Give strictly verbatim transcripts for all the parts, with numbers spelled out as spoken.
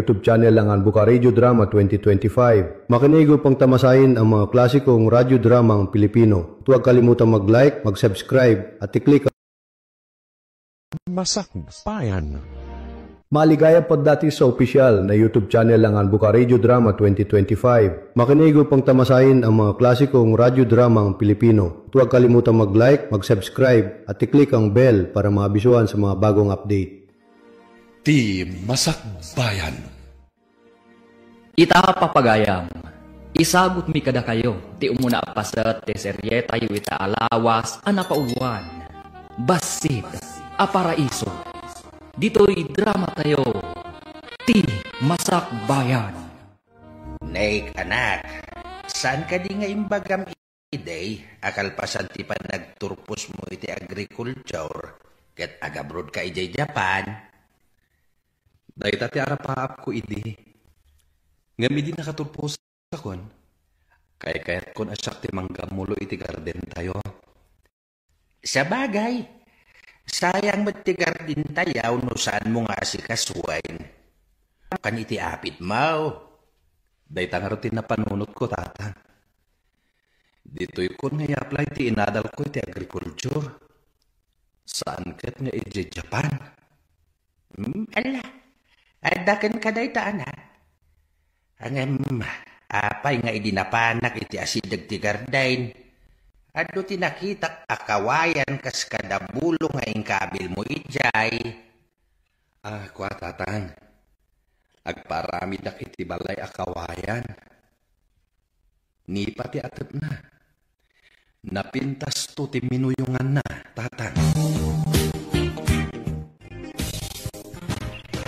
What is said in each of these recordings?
YouTube channel lang ang Buka Radio Drama twenty twenty-five. Makinig upang tamasain ang mga klasikong radyo dramang Pilipino. Huwag kalimutang mag-like, mag-subscribe, at i-click Masakbayan. Maligayang pagdati sa opisyal na YouTube channel lang ang Buka Radio Drama twenty twenty-five. Makinig upang tamasain ang mga klasikong radyo dramang Pilipino. Huwag kalimutang mag-like, mag-subscribe, at i-click ang bell para maabisuhan sa mga bagong update. Ti Masakbayan. Ita, papagayam, isagutmi kadakayo ti umuna a paset ti serietayo ita a lawas a napauloan, Bassit a Paraiso. Ditoy dramatayo, Ti Masakbayan. Nek, anak, saan kadi nga imbagam idi a kalpasan ti panagturposmo iti agrikultur ket agabrodka idiay Japan? Dayta ti arapaapko idi. Ngem idi nakaturposakon, kaykayatkon a siak ti manggammulo iti gardentayo. Sabagay, sayang met ti gardentayo no saanmo nga asikasuen. Kan iti apitmo. Dayta ngarud ti napanunotko, Tatang. Ditoykon nga i-apply ti inadalko iti agrikultur. Saan ket nga idiay Japan. Hmm, ala, adda kenka dayta, anak. Ngem, apay nga idi napanak iti asideg ti garden, adu ti nakitak a kawayan kas kada bulo nga inkabilmo idiay? Ah, kua, Tatang. Agpaaramidak iti balay a kawayan. Nipa ti atepna. Napintasto ti minuyonganna, Tatang.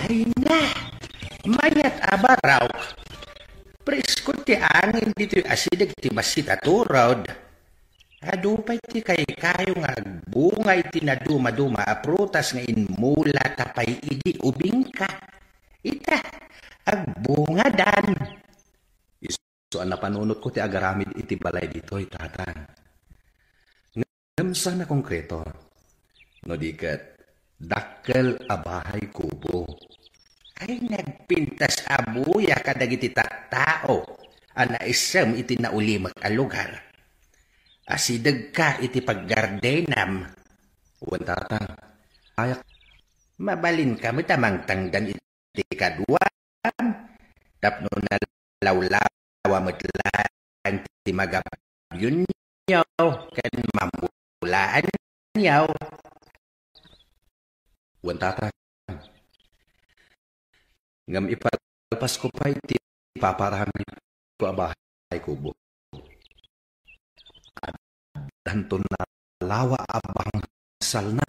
Ay na! Mayat a baraw! Presko ti angin ditoy asideg ti bassit a turod. Adu pay ti kaykayo nga agbunga iti nadumaduma a prutas nga inmulata pay idi ubingka. Ita, agbungadan. Isu a napanunotko ti agaramid iti balay ditoy, Tatang. Ngem saan a konkreto. No di ket, dakkel a bahay kubo. Ay, nagpintas a buya kadagiti tattao a naisem iti naulimek a lugar. Asidegka iti paggardenam. Wen, Tatang. Ayak. Mabalinka met a mangtangdan iti kaduam, tapno nalawlawa met laeng ti magabyonyo ken mamulaanyo. Wen, Tatang. Ngem ipalpasko pay ti ipaparamidko a bahay kubo. Addanto nalawa a bangsalna.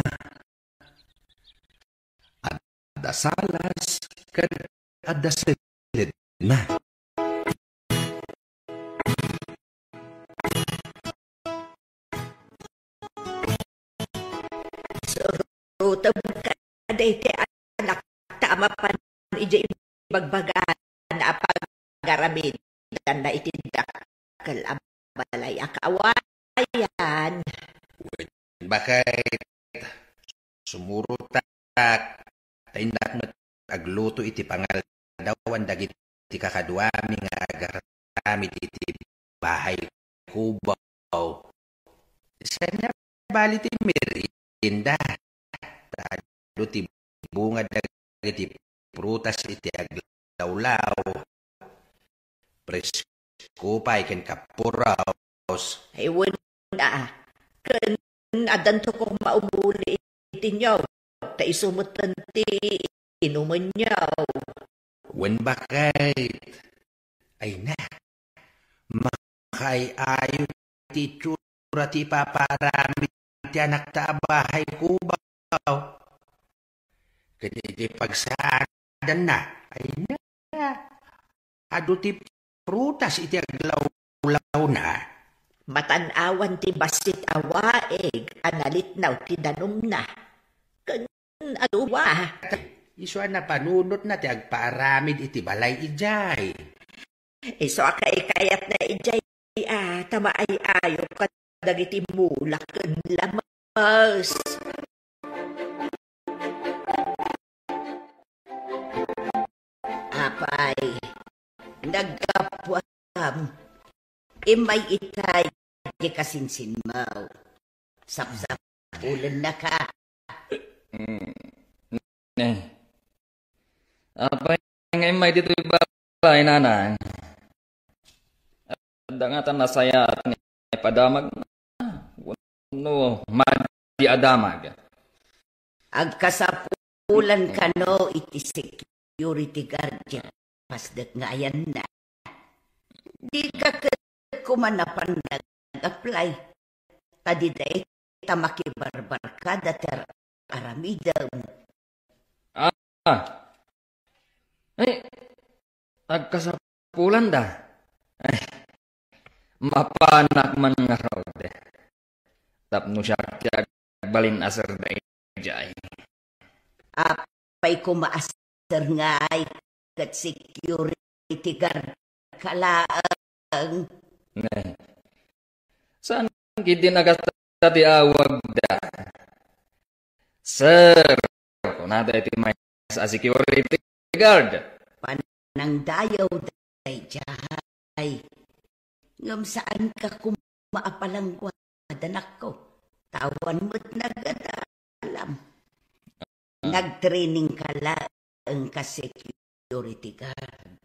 Adda salas ken adda silidna. Surutem kadaytoy anakta a mapan idiay ibagbagana a pagaramidanna iti dakkel a balay a kawayan. Wen, baket, sumurotak, ta innak met agluto iti pangaldawan dagiti kakaduami nga agaramid iti bahay kubo. Saan a bali ti merienda? Ta adu ti bunga dagiti prutas iti aglawlaw. Presko pay ken kapuros. Ay, wen a, ken addanto koma umuli iti niyog, ta isu metten ti inumenyo. Wen, baket. Ay na, makaay-ayo ti itsura ti ipaparamid ti anakta a bahay kubo. Ken iti pagsaadanna, ay na, adu ti prutas iti aglawlawna. Matan-awan ti bassit a waig a nalitnaw ti danumna. Ken adu a. Isu a napanunotna ti agpaaramid iti balay idiay. Isu a kaikayatna idiay a ta maay-ayo kadagiti mula ken lames. A, Apay, naggapuam. Immay itay di kasinsinmaw. Sapsapulennaka. Mm. Eh. Apay nga immay ditoy balay, nanang? Adda ngata nasayaat nga ipadamag wenno madi a damag? Agkasapulan kano iti security guard ti pasdek nga ayanna. Dika ket koma napan nag-apply. Ta dida ita makibarbarkada ti aramidem. Ah. Ay, agkasapulan da. Ay, mapanak man ngarud. Tapno siak ti agbalin a sir daydiay. Apay koma a sir ngay ket security guard ka laeng. Ne. Saan ketdi a kasta ti awagda? Sir, kunada iti maysa a security guard. Panangdayaw daydiay. Ngem saanka koma a palangguad, anakko. Ta awan met nagadalam. Ah. Nagtraining ka laeng ka security guard.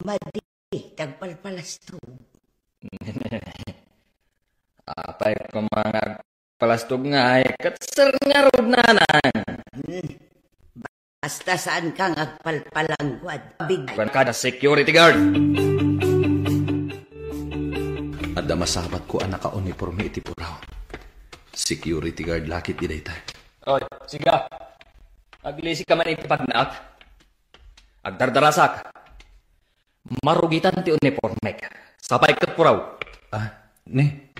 Madi ti agpalpalastog. Apay koma nga agpalastog ngay, ket sir ngarud, nanang. Hmm. Basta saanka nga agpalpalangguad. Big Kuan kada security guard. Adda masabatko a nakauniporme iti puraw. Security guard la ketdi dayta. Oy, siga. Aglisika man iti pagnaak. Agdardarasak. Marugitan ti unipormek. Sapay ket puraw. Ah, ne.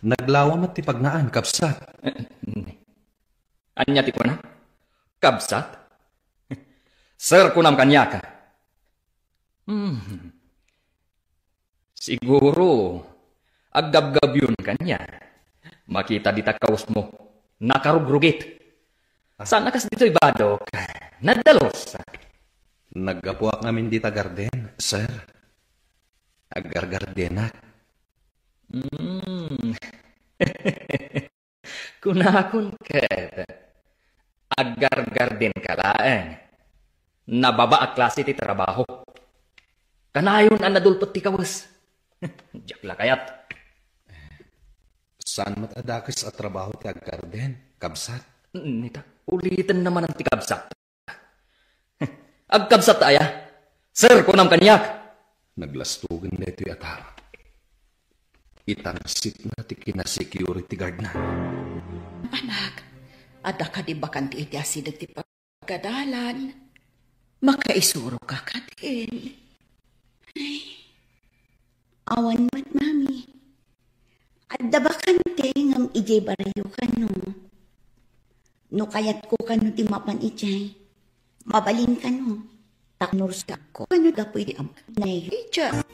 Naglawa met ti pagnaan, kabsat. Eh, ne. Ania ti kuna? Kabsat? Sir, kunam kaniak. Hmm. Siguro, aggabgabion kaniak. Makita dita kawesmo, nakarugrugit. Ah. Saan a kas ditoy badok? Nadalus. Naggapuak ngamin dita garden, sir. Aggargardenak. Hmm. Kunakon ket, aggargardenka laeng. Nababa a klase ti trabaho. Kanayon a nadulpet ti kawes. Diak la kayat. Saan met a dakes a trabaho ti aggarden, kabsat? Nita, uliten na manen ti kabsat. Agkabsat aya? Sir, kunam kaniak. Naglastogen daytoy a tao. Itangsitna ti kina-security guardna. Anak, adda kadi bakante iti asideg ti pagkadalan? Makaisuroka kadin? Ay, awan met, Mami. Adda bakante ngem idiay barrio kano. No kayatko kano ti mapan idiay, mabalin kano. Taknurska ko kano gapu iti am-, nay, idiay.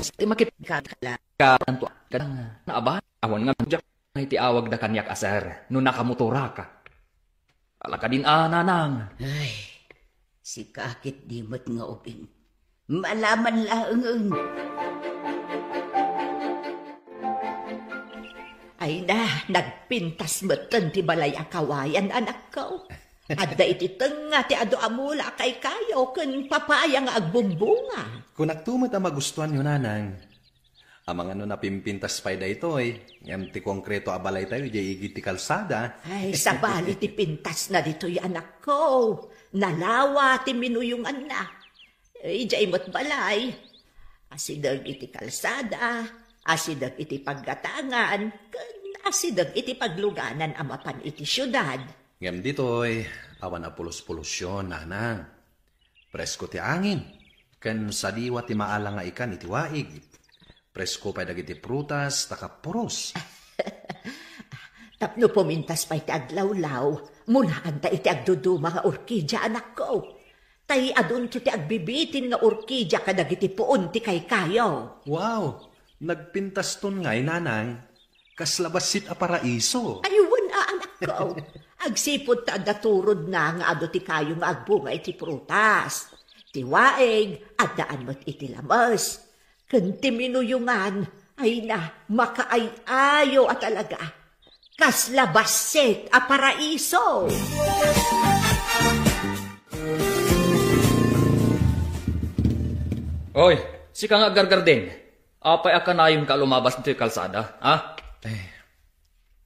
Ti makit-, ka-, ka-, ka-, anto, kadang, naaba, awan nga diak. Ay, ti awagda kaniak a sir, no nakamotorak. Alakadin a, nanang. Ay, sika ket di met nga ubing. Malaman laengen. Ay na, nagpintas metten ti balay a kawayan, anakko. Adda iti tengnga ti adu a mula a kaykayo ken papaya nga agbumbunga. Kunakto met a magustuanyo, nanang. Amangan no napimpintas pay daytoy, ngem ti konkreto a balaytayo idiay igid ti kalsada. Ay, sabali ti pintasna ditoy, anakko. Nalawa ti minuyonganna. Idiay met balay. Asideg iti kalsada, asideg iti paggatangan, ken asideg iti pagluganan a mapan iti siudad. Ngem ditoy, awan a pulos-polusion, nanang. Presko ti angin, ken sadiwa ti maala nga ikan iti waig. Presko pay dagiti prutas, ta kapuros. Tapno pumintas pay ti aglawlaw, munaanta iti agduduma nga orkidia, anakko. Tay adunto ti agbibitin nga orkidia kadagiti puon ti kaykayo. Wow! Nagpintaston ngay, nanang. Kasla bassit a paraiso. Ay, wen a, anakko. Agsipud ta adda turodna nga adu ti kayo nga agbunga iti prutas. Ti waig, addaan met iti lames. Ken ti minuyongan, ay na, makaay-ayo a talaga. Kasla bassit a paraiso. Oy, sika nga aggargardin. Apay a kanayonka a lumabas ditoy kalsada, ha? Eh,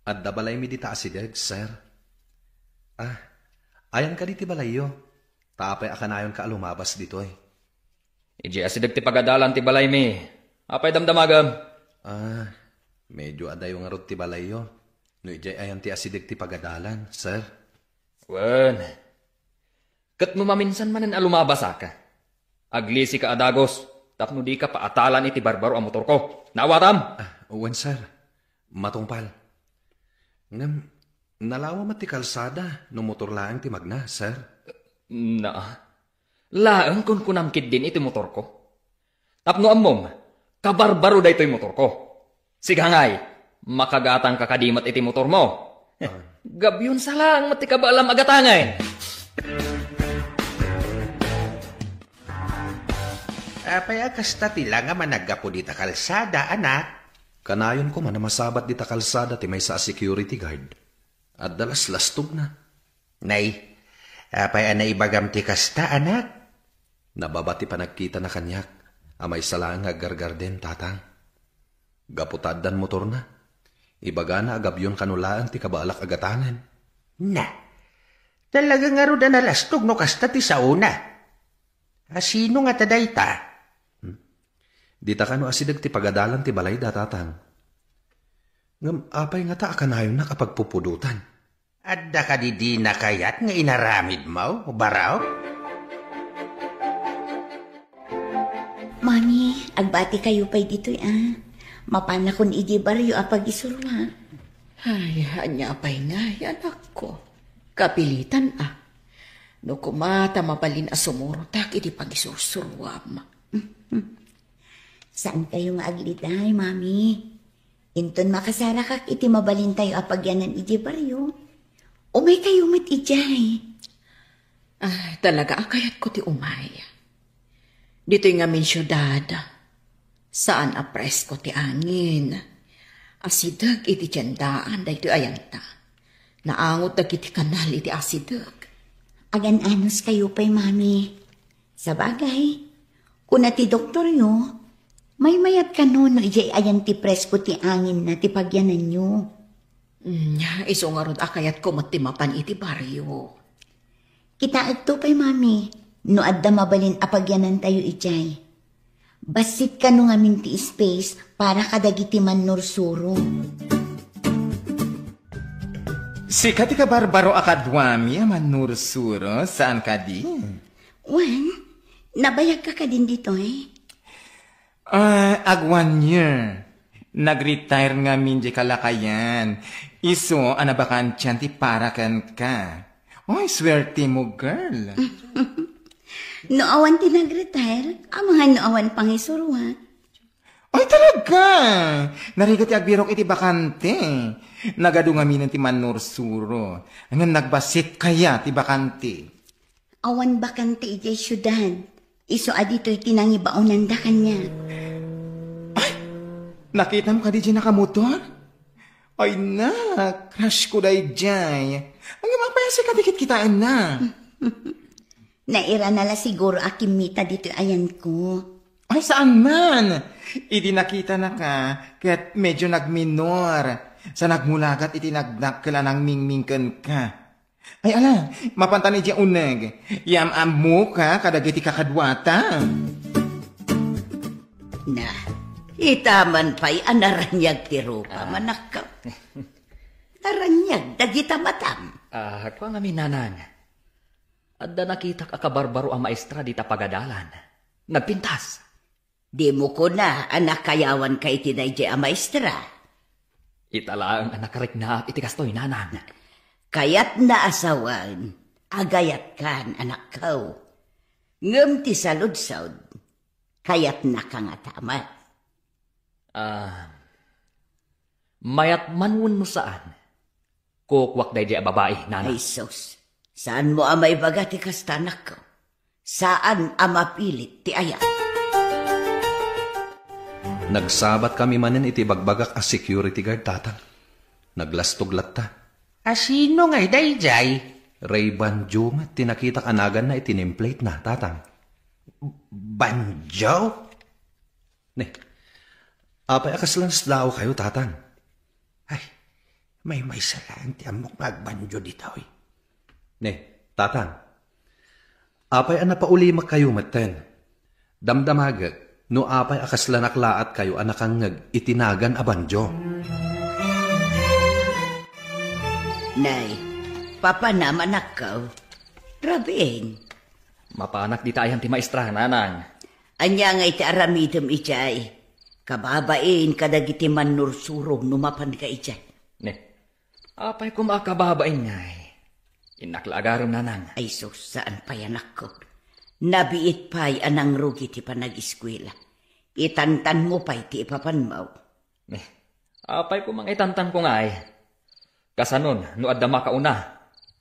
adda balaymi dita asideg, sir. Ah, ayan kadi ti balayyo? Ta apay a kanayonka a lumabas ditoy? Idiay asideg ti pagadalan ti balaymi. Apay damdamagem? Ah, medyo adayo ngarud ti balayyo. No idiay ayan ti asideg ti pagadalan, sir. Wen. Ket no maminsan manen a lumabasak, aglisika a dagus, tapno dika paatalan iti barbaro a motorko. Naawatam? Ah, wen, sir. Matungpal. Ngem, nalawa met ti kalsada no motor laeng ti magna, sir. Na, laeng kunkunam ketdin iti motorko. Tapno ammom, kabarbaro daytoy motorko. Sigangay, makagatangka kadi met iti motormo. Ah. Gabyonsa laeng met ti kabaelam a gatangen. Apay a kasta ti langa a naggapu dita kalsada, anak? Kanayon koma a masabat dita kalsada ti maysa a security guard. Adda laslastogna. Nay, apay a naibagam ti kasta, anak? Nababa ti panagkitana kaniak a maysa laeng nga aggargarden, tatang. Gapu ta addan motorna, ibagana a gabyon kano laeng ti kabaelak a gatangen. Na, talaga ngarud a nalastog no kasta ti saona. A sino ngata dayta? Hmm? Dita kano asideg ti pagadalan ti balayda, tatang. Ngem apay ngata a kanayonnak a pagpupudotan? Adda kadi dina kayat nga inaramidmo, Barok? Mami, agbati kayo pay ditoy, a. Mapanakon idi baryo a pagisuruak. Ay, ania pay ngay, anakko? Kapilitan, a. No kuma ta mabalin a sumurotak iti pagisursuruam. Saan kayo nga agliday, Mami? Inton makasarakak iti mabalintayo a pagyanan idiay baryo, umay kayo met idiay. Ah, talaga a kayatko ti umay. Ditoy ngamin siudad, saan a presko ti angin. Asideg iti tiendaan daytoy ayanta. Naangot dagiti kanal iti asideg. Agan-anos kayo pay, Mami. Sabagay, kuna ti doktoryo, maymayat kano no idiay ayan ti presko ti anginna ti pagyananyo. Mm, isu ngarud a kayatko met ti mapan iti baryo. Kitaekto pay, Mami, no adda mabalin a pagyanantayo idiay. Bassit kano ngamin ti space para kadagiti mannursuro. Sika ti kabarbaro a kaduami a mannursuro, saan kadi? Wen, nabayagka kadin ditoy? Ah, ag one year. Nag-retire ngamin di kalakayan. Isu a nabakantian ti para kenka. Oy, swerte mo, girl. No awan ti nag-retire, amangan no awan pangisuruan. Ay, talaga! Narigat ti agbirok iti bakante. Nagadu ngamin ti mannursuro. Ngem nagbassit kaya ti bakante. Awan bakante idiay siudad. Isu a ditoy ti nangibaonanda kaniak. Ay! Nakitam kadi diay nakamotor? Ay, na, crush ko daydiay. Ngem apay a sika ti kitkitaenna? Nairana la siguro a kimmita ditoy ayanko. Ay, saan man! Idi nakitanaka, ket medyo nagminor. Sa nagmulagat iti nagdakkel a nangmingming kenka. Ay, ala, mapantan idiay uneg. Yam-ammoka kadagiti kakaduata. Na, ita man pay a naraniag ti rupa, Ah. manakkaw. Naraniag dagita matam. Ah, kua ngamin, nanang. Adda nakitak a kabarbaro a maestra dita pagadalan. Nagpintas. Dimo kuna a nakayawanka iti daydiay a maestra? Ita laeng a nakariknaak iti kastoy, nanang. Kayatna a sawen, agayatkan, anakko. Ngem ti saludsod, kayatnaka ngata met? Ah, mayat man wenno saan, kukuak daydiay a babai, nanang. Ay, sus. Saanmo a maibaga ti kasta, anakko? Saan a mapilit ti ayat. Nagsabat kami manen iti bagbagak a security guard, Tatang. Naglastog latta. Asino ngay dayjay? Ray Banjo met ti nakitak a naganna iti nameplate na, Tatang. Banjo? Ne, apay a kasla nasdaaw kayo, Tatang? Ay, maymaysa laeng ti ammok nga agbanjo ditoy. Ne, Tatang, apay a napaulimak kayo metten? Damdamagek no apay a kasla naklaat kayo a nakangngeg iti nagan a banjo. Nay, papanam, anakko. Rabin. Mapanak dita ayan ti maestra, nanang. Ania nga iti aramidem idiay? Kababain kadagiti mannursuro no mapanka idiay. Ne, apay koma a kababain ngay? Innak la agarem, nanang. Ay sus, saan pay, anakko. Nabiit pay a nangrugi ti panag-eskuela. Itantanmo pay ti ipapanmo. Eh, apay koma nga itantanko ngay? Kasanon no adda makauna?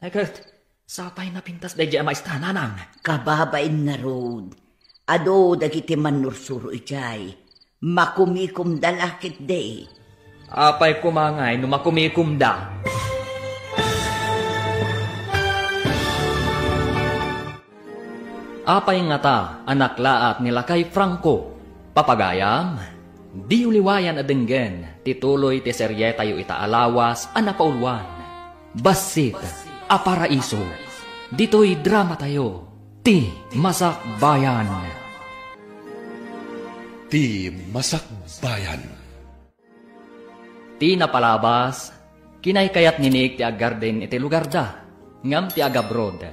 Ay ket, sapay napintas daydiay a maestra, nanang. Kababain ngarud, adu dagiti mannursuro idiay. Makumikomda la ketdi. Apay koma ngay no makumikomda? Apay ngata a naklaat ni Lakay Franco? Papagayam, diyo liwayan a denggen ti tuloy ti serietayo ita a lawas a napauluan, Bassit a Paraiso. Ditoy dramatayo, Ti Masakbayan. Ti Masakbayan. Ti napalabas, kinaykayat ni Nick ti aggarden iti lugarda, ngem ti agabroad,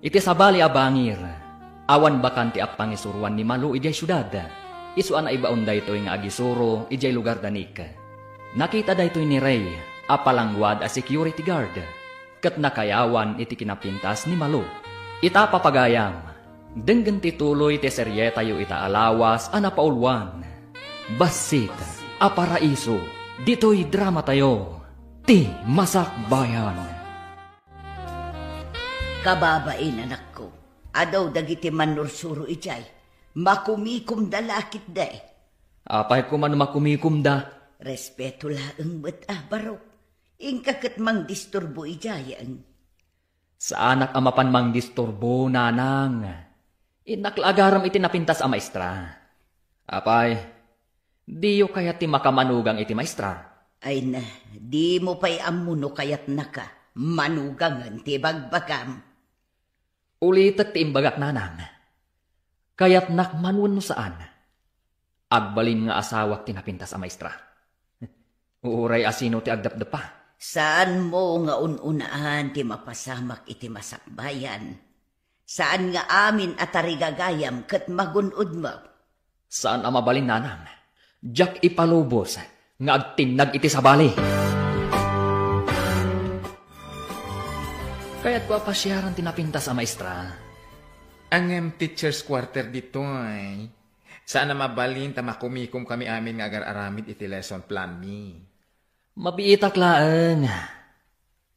iti sabali a bangir, awan bakan ti appangisuroan ni Malu idiay siudad. Isu a naibaon daytoy nga agisuro idiay lugarda, Nick. Nakita daytoy ni Ray a palangguad a security guard, ket nakayawan iti kinapintas ni Malu. Ita, papagayam, denggen ti tuloy ti serietayo ita a lawas a napauluan, Bassit a Paraiso. Ditoy dramatayo, Ti Masakbayan. Kababain, anakko, adu dagiti mannursuro idiay. Makumikomda la ketdi. Apay koma no makumikomda? Respeto laeng met a barok. Inka ket mangdisturbo idiayen. Saanak a mapan mangdisturbo, nanang. Innak la agarem iti napintas a maestra. Apay, diyo kayat ti makamanugang iti maestra? Ay na, dimo pay ammo no kayatnaka. Manugangen ti ibagbagam. Ulitek ti imbagak, nanang. Kayatnak man wenno saan, agbalin nga asawak ti napintas a maestra. Uray asino ti agdepdeppa. Saanmo nga un-unaan ti mapasamak iti masakbayan. Saan nga amin a tarigagayam ket magun-odmo. Saan a mabalin, nanang. Diak ipalubos nga agtinnag iti sabali. Kayatko a pasiaran ti napintas a maestra. Ngem teacher's quarter ditoy. Saan a mabalin ta makumikom kami amin nga agar-aramid iti lesson plan mi. Mabiitak laeng.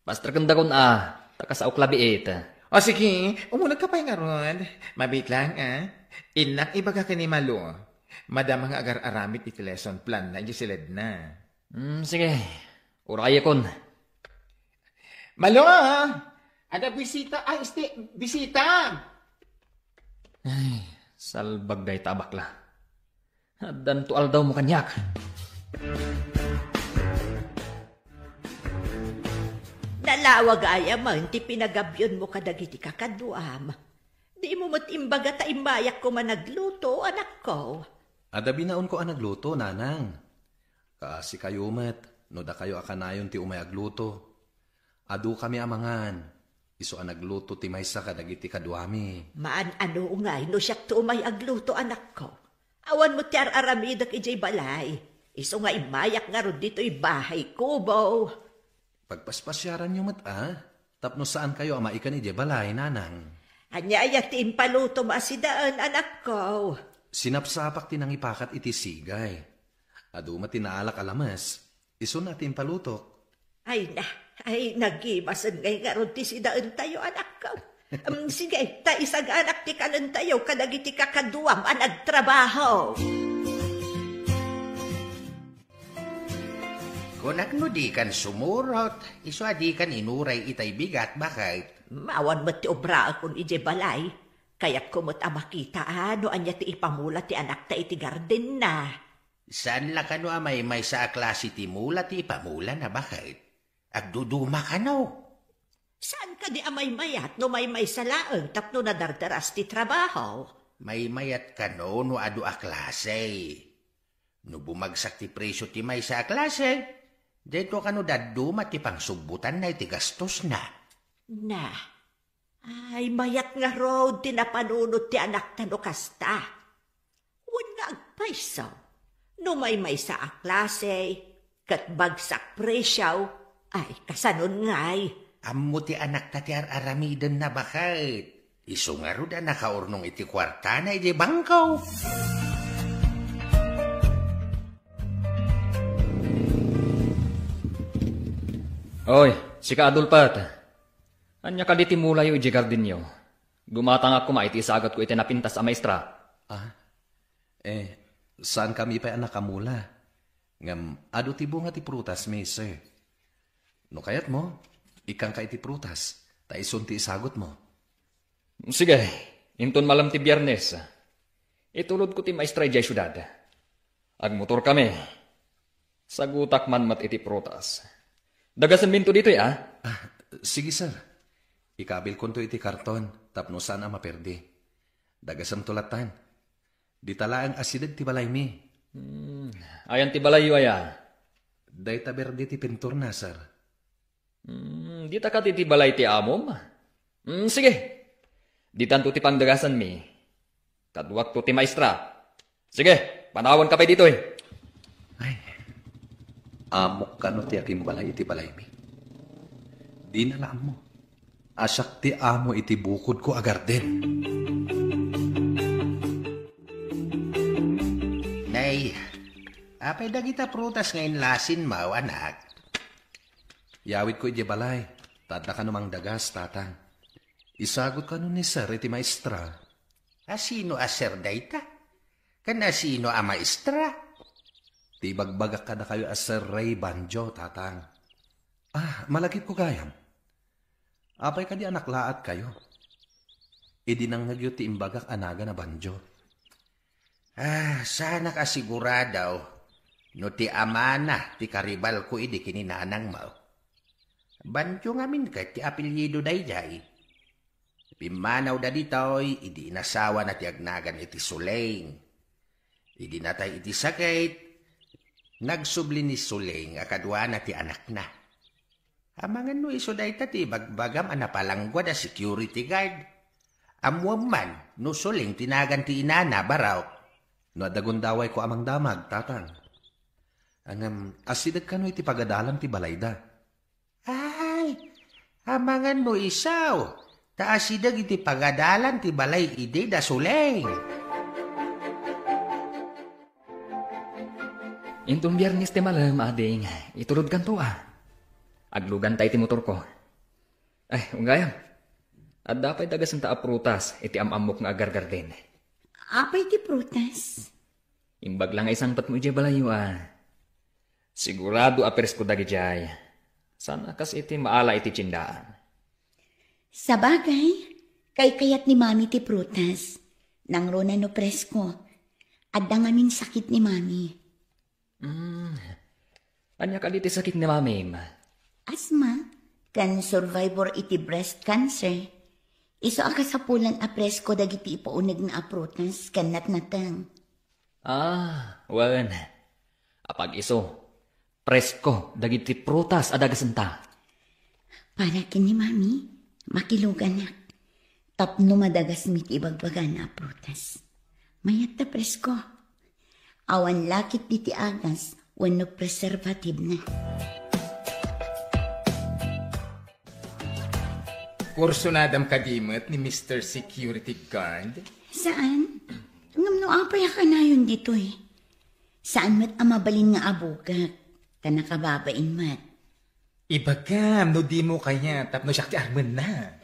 Pastrekendakon a, ta kasaok la biit. O sige, umunegka pay ngarud. Mabiit laeng a. Innak ibaga ken ni Malu. Madama nga agar-aramid iti lesson plan na idiay siledna. Hmm, sige. Urayekon. Malu! Adda bisita, ay, este, bisita! Ay, salbag dayta a bakla. Addanto aldawmo kaniak. Nalawa gayamen ti pinagabionmo kadagiti kakaduam. Dimo met imbaga ta immayak koma nagluto, anakko. Adda binaonko a nagluto, nanang. Kaasikayo met, no dakayo a kanayon ti umay agluto. Adukami a mangan, isu a nagluto ti maysa kadagiti kaduami. Maan-ano ngay no siakto umay agluto, anakko? Awan met ti ar-aramidek idiay balay. Isu nga immayak ngarud ditoy bahay kubo. Pagpaspasiaranyo met a, tapno saankayo a maikan idiay balay, nanang. Ania aya ti impalutom a sidaen, anakko? Sinapsapak ti nangipakat iti sigay. Adu met ti naalak a lames. Isuna ti impalutok. Ay na, ay nagimasen ngay ngarud ti sidaentayo, anakko. Em, sige, ta isaganak ti kalentayo kadagiti kakaduam a nagtrabaho. Kunak no dikan sumurot, isu a dikan inuray itay bigat, baket? Awan met ti obraakon idiay balay. Kayatko met a makita a no ania ti ipamula ti anakta iti gardenna. Saan la kano a maymaysa a klase ti mula ti ipamulana, baket? Agduduma kano? Saan kadi a maymayat no maymaysa laeng tapno nadardaras ti trabaho? Maymayat kano no adu a klase? No bumagsak ti presio ti maysa a klase, dayto kano dadduma ti pangsubbutanna iti gastosna. Na, ay, mayat ngarud ti napanunot ti anakta no kasta. Wen nga agpayso, no maymaysa a klase, ket bagsak presio, ay, kasanon ngay? Ammo ti anakta ti ar-aramidenna, baket. Isu ngarud a nakaurnong iti kuartana iti bangko. Oy, sika, Adolfo. Ania kadi ti mulayo iti gardenyo? Gumatangak koma iti isagatko iti napintas a maestra. Ah? Eh, saankami pay a nakamula. Ngem adu ti bunga ti prutasmi, sir. No kayatmo, ikkanka iti prutas, ta isun ti isagutmo. Sige, inton malem ti Biernes, itulodko ti maestra idiay siudad. Agmotorkami. Sagutak man met iti prutas. Dagasenminto ditoy, a? Ah, sige, sir. Ikabilkonto iti karton tapno saan a maperdi. Dagasemto lattan. Dita laeng asideg ti balaymi. Hmm, ayan ti balayyo aya? Dayta berde ti pinturna, sir. Hmm, dita kadi ti balay ti amom? Hmm, sige. Ditanto ti pangdagasanmi. Kaduakto ti maestra. Sige, panawanka pay ditoy. Ay, amok kano ti agimbalay iti balaymi. Dina la ammo a siak ti amo iti bukodko a garden. Nay, apay dagita prutas nga inlasinmo, anak? Yawidko idiay balay, ta adda kano mangdagas, tatang. Isagot kano ni sir iti maestra. A sino a sir dayta? Ken a sino a maestra? Ti ibagbagak kadakayo a Sir Ray Banjo, tatang. Ah, malagipko gayam. Apay kadi a naklaatkayo? Idi nangngegyo ti imbagak a nagan a Banjo. Ah, saanak a sigurado no ti amana ti karibalko idi ken ni nanangmo. Banjo ngamin ket ti apelyido daydiay. Pimmanawda ditoy idi inasawana ti agnagan iti Suleng. Idi natay iti sakit, nagsubli ni Suleng a kaduana ti anakna. Amangan no isu dayta ti ibagbagam a napalangguad a security guard. Ammuem man no Suleng ti nagan ti inana, barok. No adda gundawayko a mangdamag, tatang. Ngem, asideg kano iti pagadalan ti balayda? Ay, amangan no isu, ta asideg iti pagadalan ti balay idi da Suleng. Inton Biernes ti malem, ading, itulodkanto, a. Agluganta iti motorko. Ay, unggayam. Adda pay dagasenta a prutas iti am-ammok nga agargarden. Apay ti prutas? Imbag la nga isangpetmo idiay balayyo, a. Sigurado a presko dagidiay. Saan a kas iti maala iti tiendaan. Sabagay, kaykayat ni Mami ti prutas. Nangruna no presko. Adda ngamin sakit ni Mami. Hmm. Ania kadi ti sakit ni Mamim? Asma, ken survivor iti breast cancer. Isu a kasapulan a presko dagiti ipaunegna a prutas ken natnateng. Ah, wen. Apag-isu, presko dagiti prutas a dagasenta. Para ken ni Mami, makiluganak. Tapno madagasmi ti ibagbagana a prutas. Mayat ta presko. Awan lakit diti agas wenno preservative na. Kursunadam kadi met ni Mister Security Guard? Saan? Ngem no apay a kanayon ditoy? Saan met a mabalin nga abugak, ta nakababain met. Ibagam no dimo kayat tapno siak ti armenna.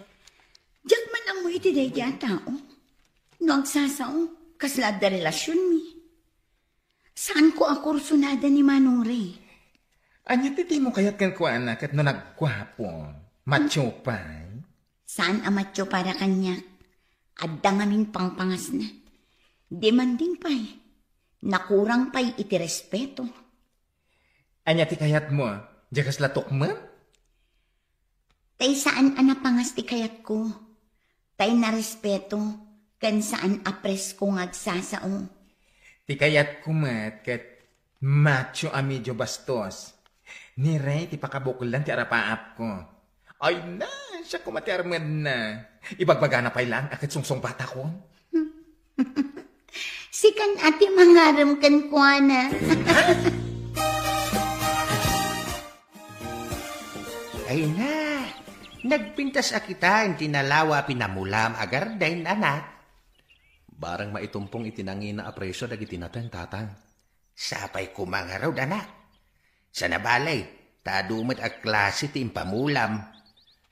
Diak man Iti daydi a tao, no agsasao, kasla adda relasionmi. Saanko a kursunada ni Manong Ray. Ania ti dimo kayat kenkuana ket no nagguapo, macho pay? Saan a macho para kaniak. Adda ngamin pangpangasna. Demanding pay. Nakurang pay iti respeto. Ania ti kayatmo? Diay kasla tukmem? Tay saan a napangas ti kayatko. Tay narespeto, ken saan a presko nga agsasao. Ti kayatko met ket macho a medio bastos. Ni Ray ti pakabuklan ti arapaapko. Ay na, siak koma ti armedna. Ibagbagana pay laeng a ket sungsungbatakon. Sikan a ti mangarem kenkuana. Ay na, nagpintas a kitaen ti nalawa a pinamulam a garden, anak. Barang maitumpong iti nangina a presio dagiti nateng, tatang. Sapay koma ngarud, anak. Sana balay, ta adu met a klase ti impamulam.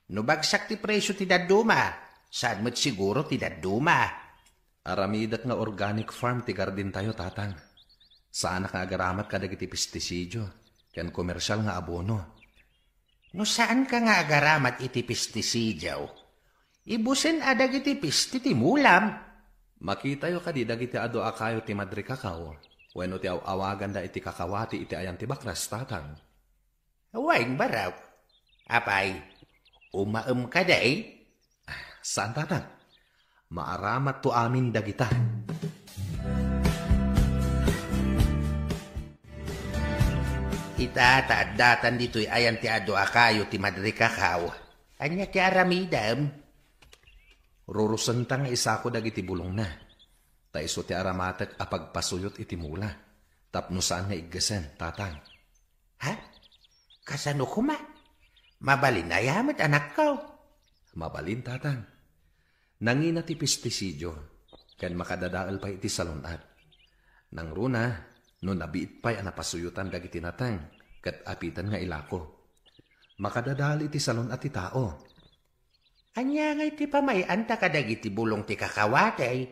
No bagsak ti presio ti dadduma, saan met siguro ti dadduma. Aramidek nga organic farm ti gardentayo, tatang. Saanak nga agaramat kadagiti pestisidio ken komersial nga abono. No saanka nga agaramat iti pestisidio, ibusen a dagiti pesti ti mulam. Makitayo kadi dagiti adu a kayo ti madrikakaw wenno ti aw-awaganda iti kakawati iti ayan ti bakras, tatang? Wen, barok. Apay, umaem kadi? Saan, tatang. Maaramatto amin dagita. Ita, ta addatan ditoy ayan ti adu a kayo ti madrikakaw. Ania ti aramidem? Rurusenta nga isako dagiti bulongna. Ta isu ti aramatek a pagpasuyot iti mula. Tapno saan nga iggesen, tatang. Ha? Kasano koma? Mabalin aya met, anakko? Mabalin, tatang. Nangina ti pestisidio, ken makadadael pay iti salun-at. Nangruna, no nabiit pay a napasuyotan dagiti nateng, ket apiten nga ilako. Makadadael iti salun-at ti tao. Ania ngay ti pamay-anta kadagiti bulong ti kakawati?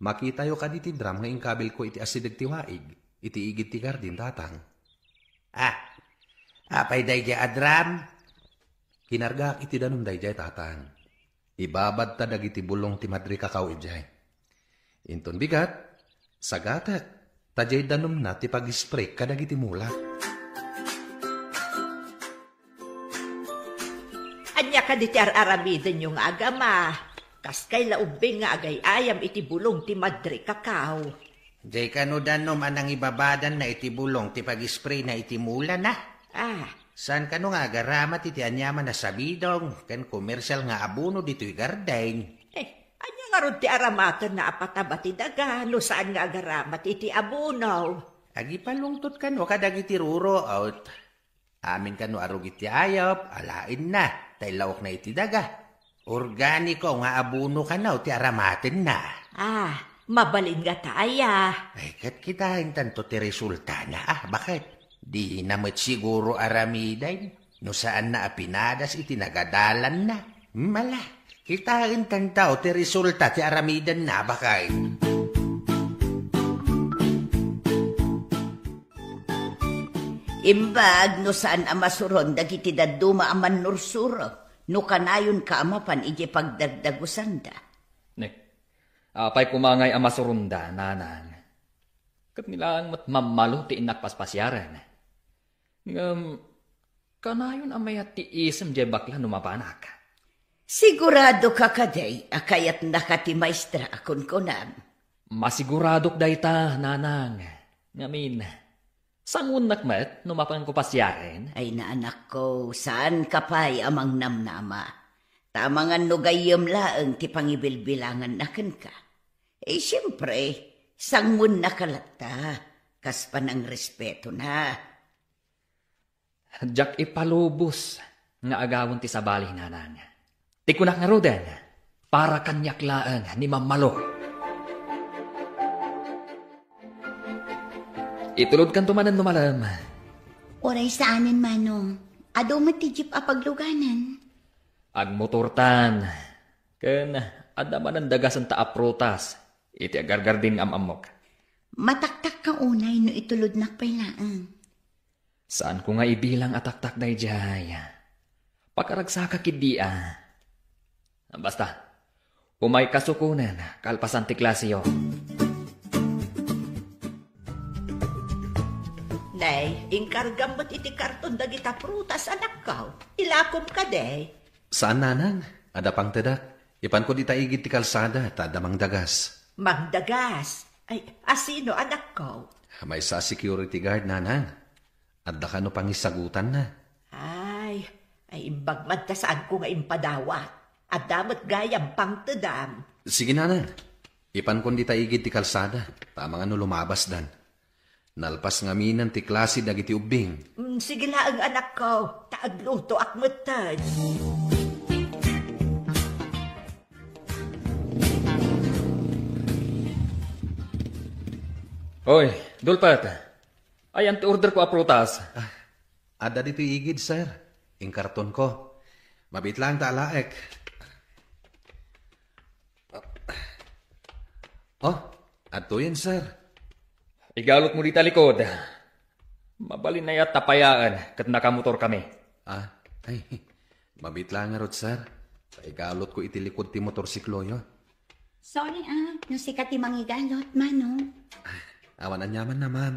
Makitayo kadi ti drum nga inkabilko iti asideg ti waig, iti igid ti gardin, tatang. Ah, apay daydiay a drum? Kinargaak iti danum daydiay, tatang. Ibabadta dagiti bulong ti madrikakaw idiay. Inton bigat, sagatek, ta diay danumna ti pag-spray kadagiti mula. Ania kadi ti ar-aramidenyo nga agama? Kaskay la ubbing nga agay-ayam iti bulong ti madrikakaw. Diay kano danum a nangibabadanna iti bulong ti pag-sprayna iti mulana? Ah. Saan kano nga agaramat iti aniaman a sabidong ken komersial nga abono ditoy garden? Eh, ania ngarud ti aramatenna a pataba ti daga no saan nga agaramat iti abono? Agipalungtot kano kadagiti ruruot. Amin kano a rugi ti ayup, alaenna, ta illawokna iti daga. Organiko nga abono kano ti aramatenna. Ah, mabalin nga ta aya. Ay, ket kitaentanto ti resultana, ah, baket? Dina met siguro aramiden, no saanna a pinadas iti nagadalanna. Mala, kitaentanto ti resulta ti aramidenna, baket? Imbag no saan a masuron dagiti dadduma a mannursuro, no kanayonka a mapan idiay pagdagdagusanda. Ne, apay koma ngay a masuronda, nanang? Ket ni laeng met mammalo ti innak paspasiaren. Ngem, kanayon a mayat ti isem diay bakla no mapanak. Siguradoka kadi a kayatnaka ti maestra a kunkunam? Masiguradok dayta, nanang. Ngamin, sanguennak met no mapanko pasiaren? Ay, naanakko, saanka pay a mangnamnama. Ta amangan no gayyem laeng ti pangibilbilanganna kenka. Eh, siempre, sanguennaka latta, kas panangrespeto na. Diak ipalubos nga agawen ti sabali, nanang. Ti kunak ngaruden, para kaniak laeng ni Mammalo. Itulodkanto manen no malem. Uray saanen, Manong. Adu met ti jeep a pagluganan. Agmotortan. Ken adda manen dagasen ta a prutas iti agargardin nga am-ammok. Mataktakka unay no itulodnak pay laeng. Saanko nga ibilang a taktak daydiay. Pakaragsaka ketdi a. Basta, umaykayo kunen kalpasan ti klaseyo. Nay, inkargam met iti karton dagita prutas, anakko. Ilakom kadi. Saan, nanang. Adda pangtedak. Ipanko dita igid ti kalsada, ta adda mangdagas. Mangdagas? Ay, asino, anakko? Maysa a security guard, nanang. Adda kano pangisagutanna. Ay, ay, imbag man ta saanko nga impadawat. Adda met gayam pangtedam. Sige, nanang. Ipankon dita igid ti kalsada, ta amangan no lumabasdan. Nalpas ngaminen ti klase dagiti ubbing. Mm, sige laeng, anakko, ta aglutoak metten. Oy, Dulpet. Ayan ti orderko a prutas. Ah, adda ditoy igid, sir. Inkartonko. Mabiit laeng ta alaek. Oh, adtoyen, sir. Igalotmo dita likod. Mabalin aya ta payaen ket nakamotorkami. Ah, ay, mabiit laeng ngarud, sir. Ta igalotko iti likod ti motorsikloyo. Sorry, ah, no sika ti mangigalot, Manong. Awan aniamanna, ma'am.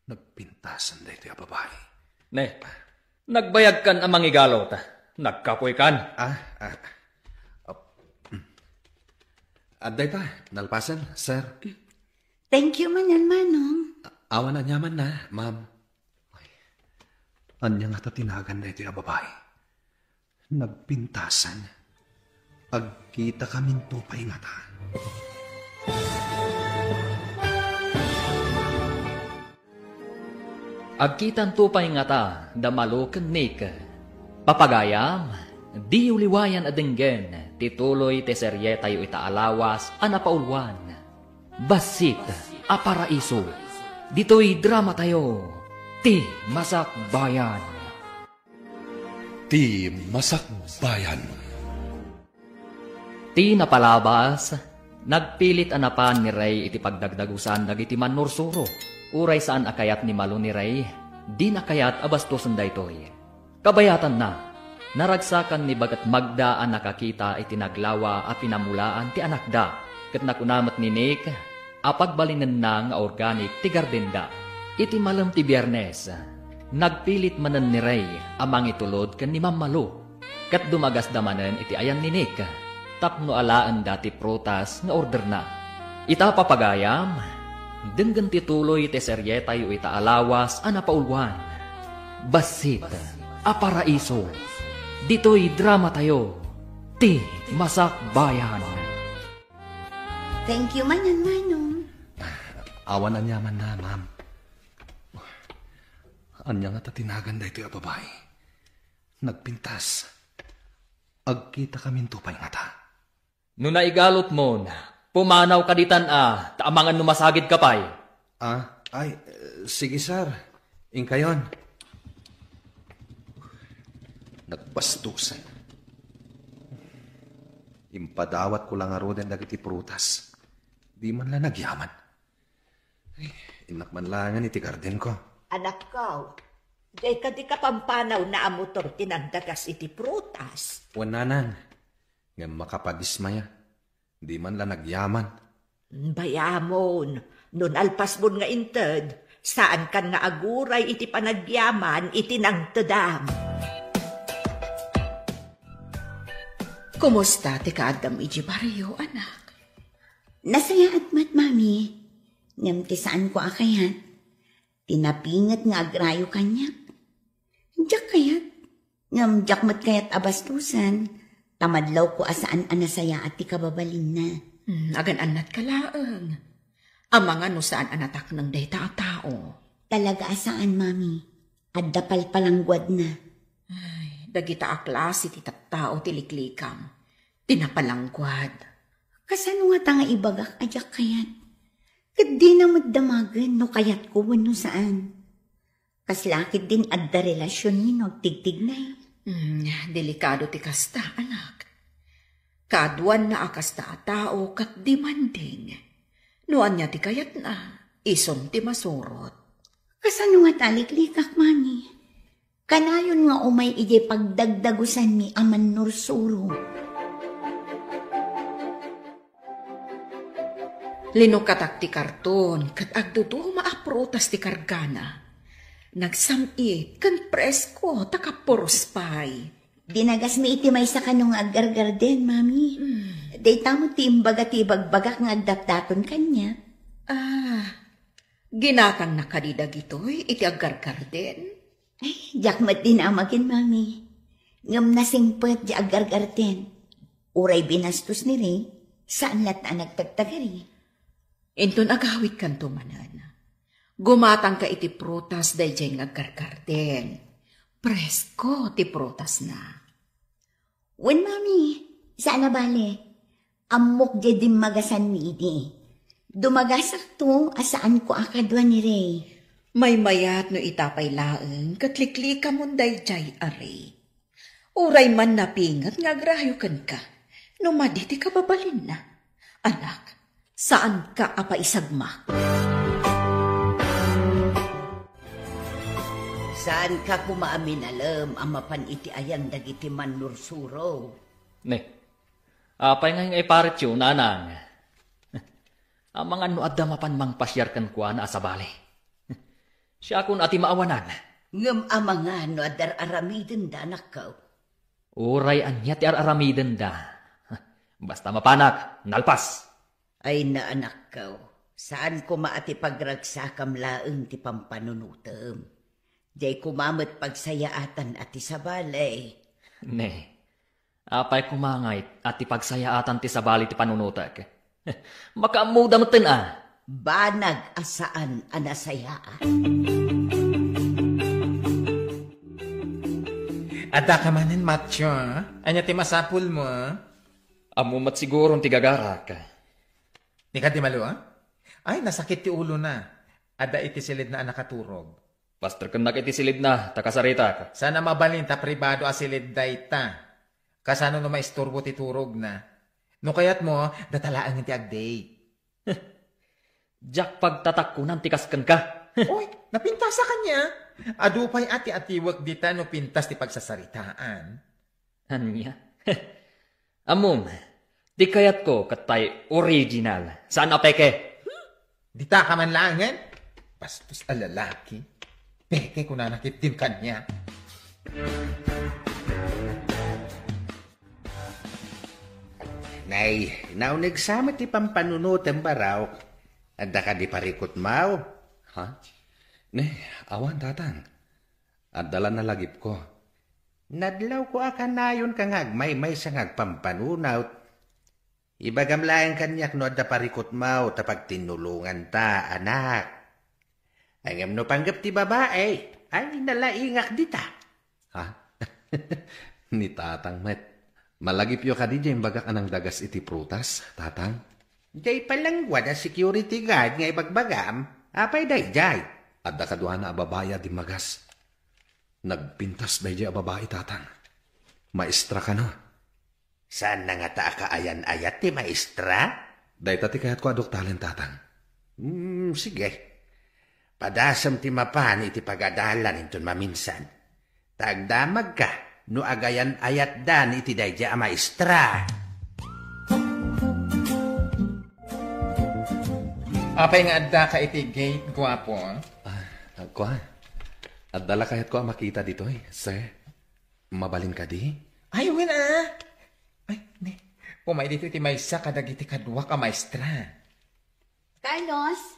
Nagpintasan daytoy a babai. Ne, nagbayagkan a mangigalot. Nagkapoykan. Ah, ah. Ap-, mm. Adda ita, nalpasen, sir. Thank you manen, Manong. A-, awan aniamanna, ma'am. Ay, ania ngata ti nagan daytoy a babai? Nagpintasan. Agkitakaminto pay ngata. Agkitanto pay ngata da Malo ken Nick. Papagayam, diyo liwayan a denggen ti tuloy ti serietayo ita a lawas a napauluan. Bassit a Paraiso. Ditoy dramatayo, Ti Masakbayan. Ti Masakbayan. Ti napalabas, nagpilit a napan ni Rey iti pagdagdagusan dagiti mannursuro. Uray saan a kayat ni Malo ni Rey, dina kayat a bastosen daytoy. Kabayatanna, naragsakan ni Baket Magda a nakakita iti naglawa a pinamulaan ti anakda, ket nakuna met ni Nick a pagbalinenna nga organic ti gardenda. Iti malem ti Biernes, nagpilit manen ni Rey a mangitulod ken ni Ma'am Malo, ket dumagasda manen iti ayan ni Nick tapno alaenda ti prutas nga orderna. Ita, papagayam, denggen ti tuloy ti serietayo ita a lawas a napauluan. Bassit a Paraiso. Ditoy dramatayo, Ti Masakbayan. Thank you manen, Manong. Awan aniamanna, ma'am. Ania ngata ti nagan daytoy a babai? Nagpintas. Agkitakaminto pay ngata. No naigalotmon, pumanawka ditan a, ta amangan no masagidka pay. Ah, ay, eh, sige, sir. Inkayon. Nagbastusan. Impadawatko la ngaruden dagiti prutas. Di man la nagyaman. Ay, innak man laengen iti gardenko. Anakko, dayta dika pampanaw a motor ti nagdagas iti prutas. Wen, nanang, ngem makapadismaya. Di man la nagyaman. Bayamon, no nalpasmon nga inted, saankan nga aguray iti panagyaman iti nangtedam. Kumusta ti kaaddam iti barrio, anak? Nasayaat met, Mami. Ngem ti saanko a kayat, ti napinget nga agrayo kaniak. Diak kayat. Ngem diak met kayat a bastusen, ta madlawko a saan a nasayaat ti kababalinna. Hmm, agan-annatka laeng. Amangan no saan a natakneng dayta a tao. Talaga a saan, Mami. Adda palpalangguadna. Ay, dagita a klase ti tattao ti liklikam. Ti napalangguad. Kasano ngata nga ibagak a diak kayat? Ket dina met damagen no kayatko wenno saan. Kasla ketdin adda relasionmi no agtigtignay. Hmm, delikado ti kasta, anak. Kaaduanna a kasta a tao ket demanding. No ania ti kayatna, isun ti masurot. Kasano nga taliklikak, Mami? Kanayon nga umay idiay pagdagdagusanmi a mannursuro. Linukatak ti karton ket agduduma a prutas ti kargana. Nagsam-it ken presko ta kapuros pay. Dinagasmi iti maysa kano nga aggargarden, Mami. Mm. Dayta met ti imbaga ti ibagbagak nga agdatdaton kaniak. Ah, ginatangna kadi dagitoy iti aggargarden? Ay, diak met dinamagen, Mami. Ngem nasingpet ti aggargarden. Uray binastos ni Ray, saan latta a nagtagtagari. Inton agawidkanto manen, gumatangka iti prutas daydiay nga aggargarden. Presko ti prutasna. Wen, Mami, saan a bale. Ammok diay dimmagasanmi idi. Dumagasakto a saanko a kadua ni Ray. Maymayat no ita pay laeng ket liklikamon daydiay a Ray. Uray man napinget nga agrayo kenka no madi ti kababalinna. Anak, saanka a paisagmak. Saanka koma a minalem a mapan iti ayan dagiti mannursuro. Ne, apay ngay nga iparityo, nanang? Amangan no adda mapan mangpasiar kenkuana a sabali. Siakon a ti maawanan. Ngem amangan no adda ar-aramidenda, anakko. Uray ania ti ar-aramidenda. Basta mapanak, nalpas. Ay na, anakko, saan koma a ti pagragsakam laeng ti pampanunotem. Diay koma met pagsayaatan a ti sabali. Ne, apay koma ngay a ti pagsayaatan ti sabali ti panunotek? Makaammoda metten a. Banag a saan a nasayaat. Adda ka manen, Matyo, a? Ania ti masapulmo, a? Ammo met siguron ti gagarak. Ni kadi Malo, a? Ay, nasakit ti ulona. Adda iti silidna a nakaturog. Pasterkennak iti silidna, ta kasaritak. Saan a mabalin ta pribado a silid dayta. Kasano no maisturbo ti turogna? No kayatmo, data laeng ti ag-date. Diak pagtatakkunan ti kas kenka. Oy, napintasak kaniak. Adu pay a ti atiwek dita no pintas ti pagsasaritaan. Ania? Ammom, ti kayatko ket tay original, saan a peke. Dita ka man laengen? Bastos a lalaki. Peke kunana ketdin kaniak. Nay, nauneg sa met ti pampanunotem, Baraw. Adda kadi parikutmaw? Ha? Ne, awan, Tatang. Adda la nalagipko. Nadlawko a kanayonka nga agmaymaysa nga agpampanunot. Ibagam laeng kaniak no adda parikutmaw ta pagtinnulonganta, anak. Ngem no panggep ti babai, ay nalaingak dita. Ha? Ni Tatang met. Malagipyo kadi diay imbagak a nangdagas iti prutas, Tatang? Diay palengguad a security guard nga ibagbagam, apay daydiay? Adda kaduana a babai a dimmagas. Nagpintas daydiay a babai, Tatang. Maestra kano. Saanna ngata a kaayan-ayat ti maestra? Dayta ti kayatko a duktalen, Tatang. Hmm, sige. Padasem ti mapan iti pagadalan inton maminsan. Ta agdamagka no agayan-ayatdan iti daydiay a maestra. Apay nga addaka iti gate, guapo? Ah, kua. Adda la kayatko a makita ditoy, sir. Mabalin kadi? Ay, wen a. Ay, ne. Umay ditoy ti maysa kadagiti kaduak a maestra. Carlos,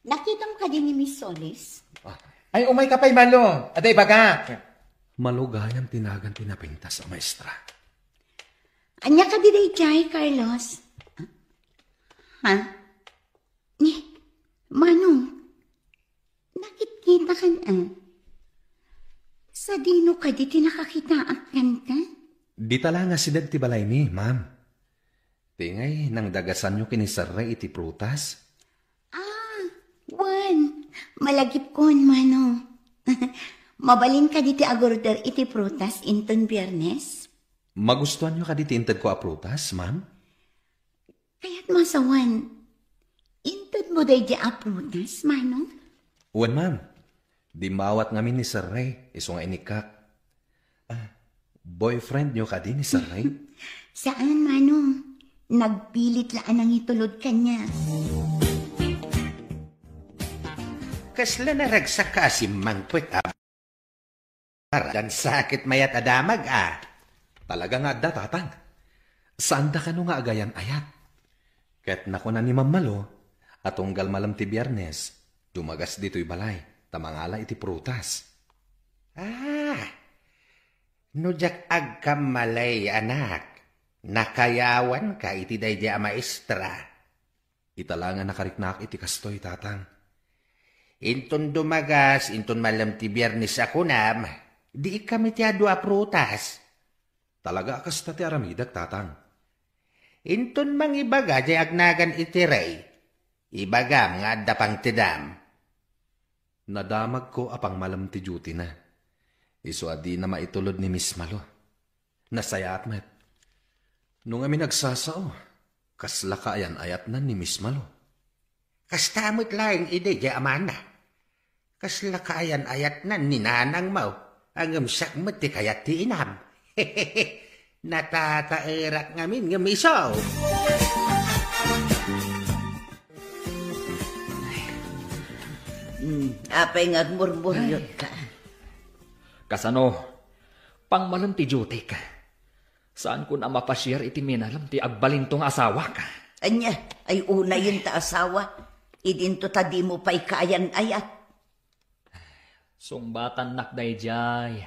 nakitam kadi ni Miss Solis? Ah. Ay, umay ka pay, Malo. Adda ibagak. Malo gayam ti nagan ti napintas a maestra. Ania kadi daydiay, Carlos? Ha? Ni, Manong, nakitkitakan a? Sadino kadi ti nakakitaak kenka? Dita la nga sideg ti balaymi, ma'am. Ti ngay, nangdagasanyo ken ni Sir Ray iti prutas? Ah, wen. Malagipkon, Manong. Mabalin kadi ti agorder iti prutas inton Biernes? Magustuanyo kadi ti intedko a prutas, ma'am? Kayatmo a sawen, intedmo daydi a prutas, Manong? Wen, ma'am. Dimmawat ngamin ni Sir Ray, isu nga inikkak. Ah, boyfriendyo kadi ni Sir Ray? Saan, Manong. Nagpilit la a nangitulod kaniak. Kasla naragsak ka a simmangpet a Ara, dansa ket mayat a damag, a. Talaga nga adda, Tatang. Saanda kano nga agayan-ayat. Ket nakuna ni Ma'am Malo a tunggal malem ti Biernes, dumagas ditoy balay ta mangala iti prutas. Ah, no diak agkammalay, anak, nakayawanka iti daydi a maestra. Ita la nga nakariknaak iti kastoy, Tatang. Inton dumagas, inton malem ti Biernes a kunam, diikkam iti adu a prutas. Talaga a kasta ti aramidek, Tatang. Inton mangibaga diay agnagan iti Ray, ibagam nga adda pangtedam. Nadamagko a pangmalem ti duty-na. Isu a dina maitulod ni Miss Malo. Nasayaat met. No ngamin agsasao, kasla kaayan-ayatnan ni Miss Malo. Kasta met laeng idi diay amana. Kasla kaayan-ayatnan ni nanangmo, ngem siak met ti kayat ti inam. Natataerak ngamin ngem isu. Hmm, apay nga agmurmuryot ka? Kasano? Pangmalem ti duty-k. Saanko a mapasiar iti minalem ti agbalinto nga asawak. Ania, ay unayen ta asawa, idinto ta dimo pay kaayan-ayat. Sungbatannak daydiay.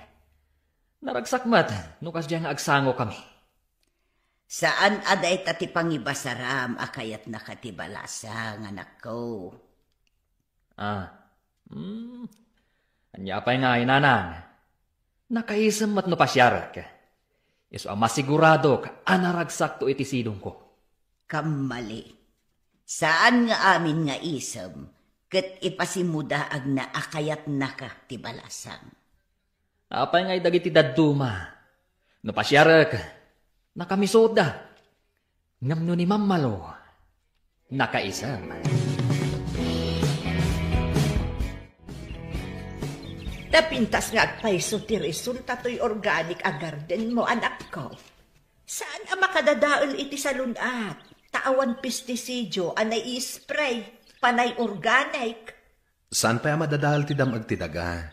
Naragsak met no kasdiay nga agsangokami. Saan a dayta ti pangibasaram a kayatnaka ti balasang, anakko. Ah, hmm. Ania pay ngay, nanang? Nakaisem met no pasiarek. Isu a masiguradok a naragsakto iti sidongko. Kammali. Saan nga amin nga isem ket ipasimudaagna a kayatnaka ti balasang. Apay ngay dagiti dadduma? No pasiarek, nakamisutda. Ngem no ni Ma'am Malo, nakaisem. Napintas nga agpayso ti resulta toy organic a garden mo, anakko. Saan a makadadael iti salun-at, ta awan pesticidio a nai-spray, panay organic. Saan pay a madadael ti dam-eg ti daga.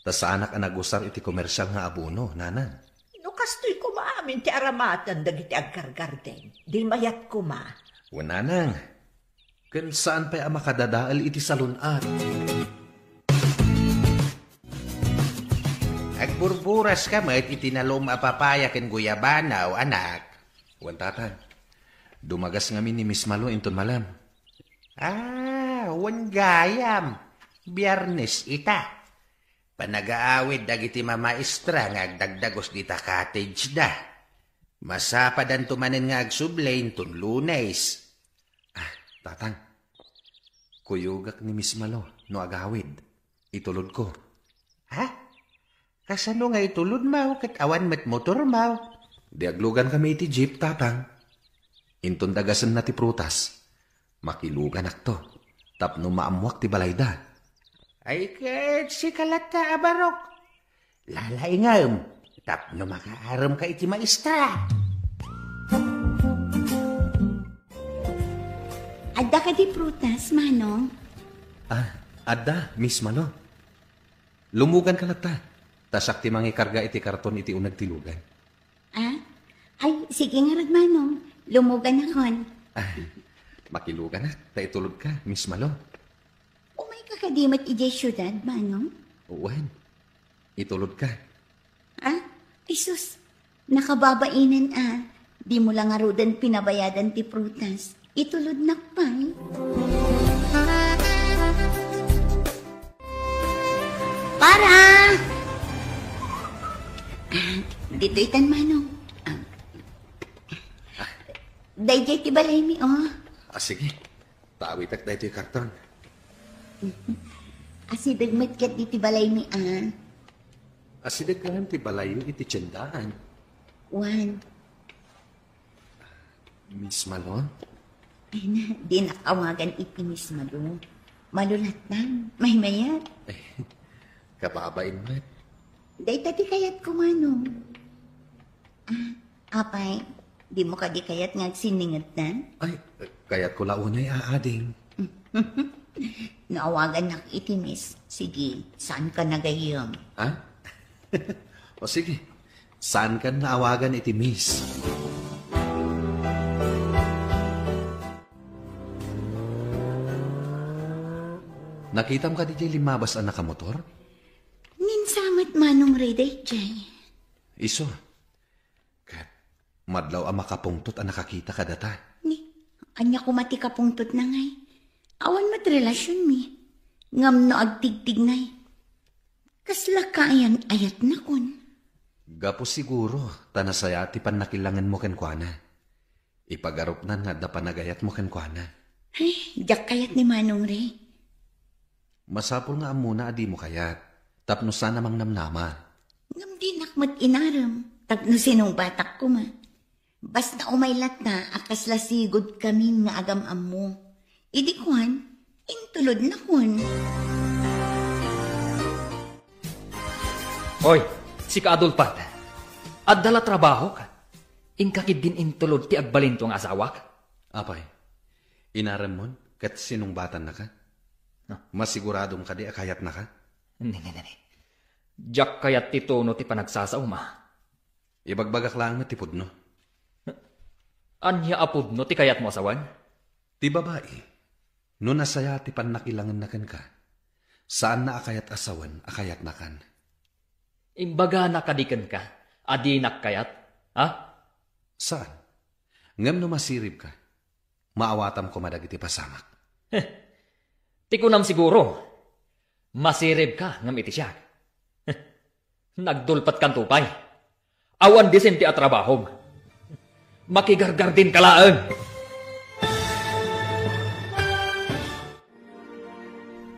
Ta saanak a nagusar iti komersial nga abono, nanang. No kastoy koma amin ti aramatan dagiti aggargarden, di mayat koma. Wen, nanang, ken saan pay a makadadael iti salun-at. Agburburas ka met iti nalum a papaya ken guyabana, o anak. Wen, tatang. Dumagas ngamin ni Miss Malo inton malem. Ah, wen gayam. Biernes ita. Panagaawid dagiti mamaestra nga agdagdagos dita cottage da. Masapadanto manen nga agsubli inton Lunes. Ah, tatang. Kuyogak ni Miss Malo no agawid. Itulodko. Ha? Kasano nga itulodmo ket awan met motormo? Di aglugankami iti jeep, tatang. Inton dagasenna ti prutas, makiluganakto tapno maammoak ti balayda. Ay ket sika latta a barok. Lalaingem tapno makaaremka iti maestra. Adda kadi prutas, Manong? Ah, adda, Miss Malo. Lumuganka latta. Ta siak ti mangikarga iti karton iti uneg ti lugan. Ah? Ay, sige ngarud, Manong. Lumuganakon. Ah, makiluganak ta itulodka, Miss Malo. Umayka kadi met idiay siudad, Manong? Wen. Itulodka. Ah? Ay sus, nakababainen a. Dimo la ngaruden pinabayadan ti prutas. Itulodnak pay. Para! Ah, ditoy tan, Manong. Ah. Daydiay ti balaymi, o. Ah, sige. Taawitek daytoy karton. Asideg met ketdi ti balaymi, a. Asideg ngamin ti balayyo iti tiendaan. Juan. Miss Malo? Ay na, dinak awagan iti Miss Malo. Malo latta. Maymayat. Kababain met. Dayta ti kayatko, Manong. Ah, apay, dimo kadi kayat nga agsinningedna? Ay, kayatko la unay, a, ading. No awagannak iti Miss, sige, saanka na gayyem. Ha? O sige, saankan nga awagan iti Miss. Nakitam kadi diay limmabas a nakamotor? Ngem sa met, Manong Ray, daydiay. Isu. Ket madlaw a makapungtot a nakakita kadata. Ni, ania koma ti kapungtotna ngay? Awan met relasionmi. Ngem no agtigtig ngay, kasla kaayat-ayatnakon. Gapu siguro ta nasayaat ti pannakilangenmo kenkuana. Ipagarupnan nga adda panagayatmo kenkuana. Ay, diak kayat ni Manong Ray. Masapul nga ammona a dimo kayat, tapno saan a mangnamnama. Ngem dinak met inarem, tapno sinungbatak koma. Basta umay latta a kasla sigudkamin nga agam-ammo. Idi kuan, intulodnakon. Oy, sika a dulpat. Adda la trabahok? Inka ketdin intulod ti agbalinto nga asawak? Apay, inaremmon ket sinungbatannaka? No. Masiguradom kadi a kayatnaka? Ni, ni, ni, ni. Diak kayat ti tono ti panagsasaom, a. Ibagbagak laeng met ti pudno. Ania a pudno ti kayatmo a sawen? Ti babai, no nasayaat ti pannakilangenna kenka, saanna a kayat a sawen a kayatnakan. Imbagana kadi kenka a dinak kayat, a? Saan. Ngem no masiribka, maawatam koma dagiti pasamak. Heh, ti kunam siguro, masiribka ngem iti siak. Heh, nagdulpetkanto pay. Awan disente a trabahom. Makigargardinka laeng.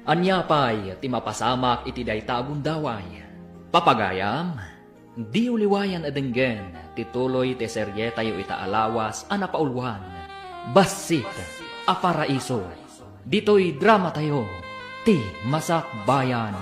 Ania pay ti mapasamak iti dayta a gundaway? Papagayam, diyo liwayan a denggen ti tuloy ti serietayo ita a lawas a napauluan, Bassit a Paraiso. Ditoy dramatayo, ti Masakbayan.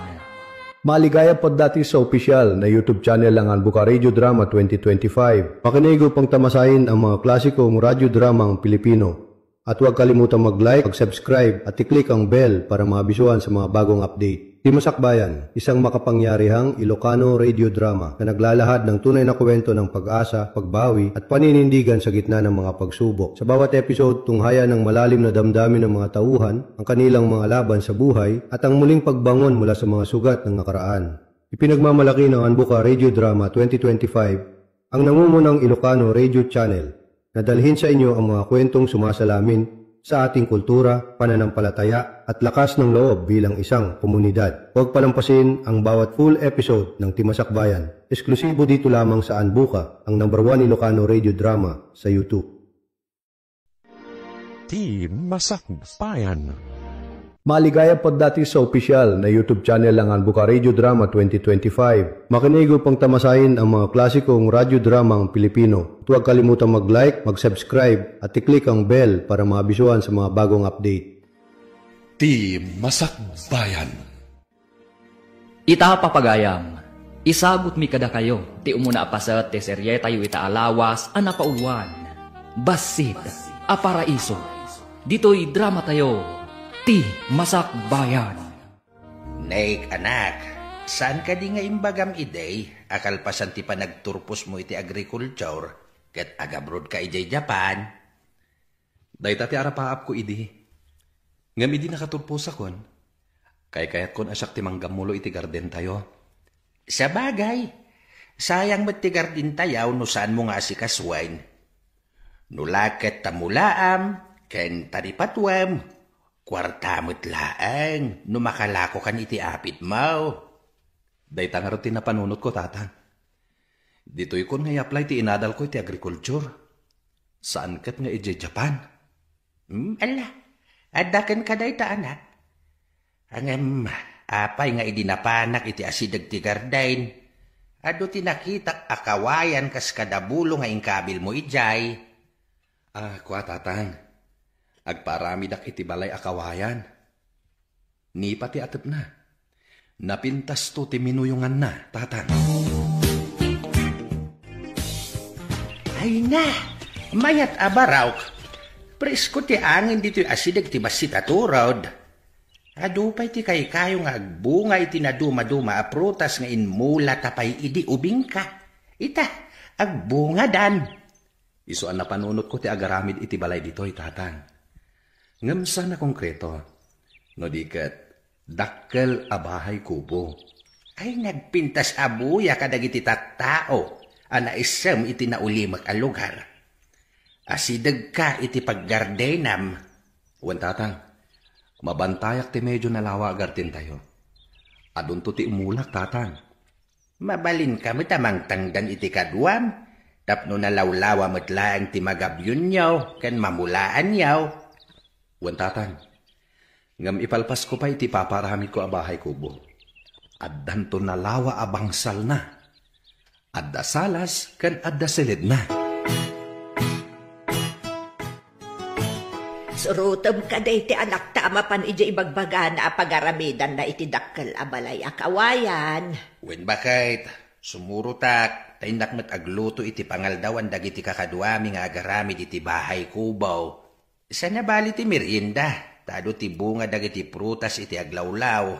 Maligayam paddati sa opisyal na YouTube channel ng Anbuka Radio Drama twenty twenty-five. Makinig upang tamasain ang mga klasikong radyo dramang Pilipino. At huwag kalimutang mag-like, mag-subscribe, at i-click ang bell para maabisuhan sa mga bagong update. Ti Masakbayan, isang makapangyarihang Ilocano radio drama na naglalahad ng tunay na kwento ng pag-asa, pagbawi, at paninindigan sa gitna ng mga pagsubok. Sa bawat episode, tunghayan ng malalim na damdamin ng mga tauhan, ang kanilang mga laban sa buhay, at ang muling pagbangon mula sa mga sugat ng nakaraan. Ipinagmamalaki ng Anbuka Radio Drama twenty twenty-five, ang nangungunang Ilocano radio channel, na dalhin sa inyo ang mga kwentong sumasalamin sa ating kultura, pananampalataya, at lakas ng loob bilang isang komunidad. Huwag palampasin ang bawat full episode ng Ti Masakbayan. Esklusibo dito lamang sa Anbuka, ang number one Ilocano radio drama sa YouTube. Ti Masakbayan. Maligayam paddati sa opisyal na YouTube channel ng Anbuka Radio Drama twenty twenty-five. Makinig upang tamasain ang mga klasikong radyo dramang Pilipino. At huwag kalimutang mag-like, mag-subscribe, at i-click ang bell para maabisuhan sa mga bagong update. Ti Masakbayan. Ita, papagayam, isagutmi kadakayo ti umuna a paset ti serietayo ita a lawas a napauluan, Bassit a Paraiso. Ditoy dramatayo, Ti Masakbayan. Nek, anak, saan kadi nga imbagam idi a kalpasan ti panagturposmo iti agrikultur ket agabrodka idiay Japan? Dayta ti arapaapko idi. Ngem idi nakaturposakon, kaykayatkon a siak ti manggammulo iti gardentayo. Sabagay, sayang met ti gardentayo no saanmo nga asikasuen. No la ket ta mulaam ken ta ripatuem, kuarta met laeng no makalakokan iti apitmo. Dayta ngarud ti napanunotko, Tatang. Ditoykon nga i-apply ti inadalko iti agrikultur. Saan ket nga idiay Japan. Hmm, ala, adda kenka dayta, anak. Ngem, apay nga idi napanak iti asideg ti garden, Adu ti nakitak a kawayan kas kadabulo nga inkabilmo idiay. Ah, kua, Tatang. Agpaaramidak iti balay a kawayan. Nipa ti atepna. Napintasto ti minuyonganna, Tatang. Ay na! Mayat a baraok! Presko ti angin ditoy asideg ti bassit a turod. Adu pay ti kaykayo nga agbunga iti nadumaduma a prutas nga inmulata pay idi ubingka. Ita, agbungadan. Isu a napanunotko ti agaramid iti balay ditoy, Tatang. Ngem saan a konkreto. No di ket, dakkel a bahay kubo. Ay, nagpintas a buya kadagiti tattao a naisem iti naulimek a lugar. Asidegka iti paggardenam. Wen, Tatang, mabantayak ti medyo nalawa a gardentayo. Adunto ti umulak, Tatang. Mabalinka met a mangtangdan iti kaduam, tapno nalawlawa met laeng ti magabyonyo ken mamulaanyo. Wen, Tatang, ngem ipalpasko pay iti papaaramidko a bahay kubo. Addanto nalawa a bangsalna. Adda salas ken adda siledna. Surotem kadi ti anakta a mapan idiay ibagbagana a pagaramidanna iti dakkel a balay a kawayan. Wen, baket, sumurotak, ta innak met agluto iti pangaldawan dagiti kakaduami nga agaramid iti bahay kubo. Saan a bali ti merienda, ta adu ti bunga dagiti prutas iti aglawlaw.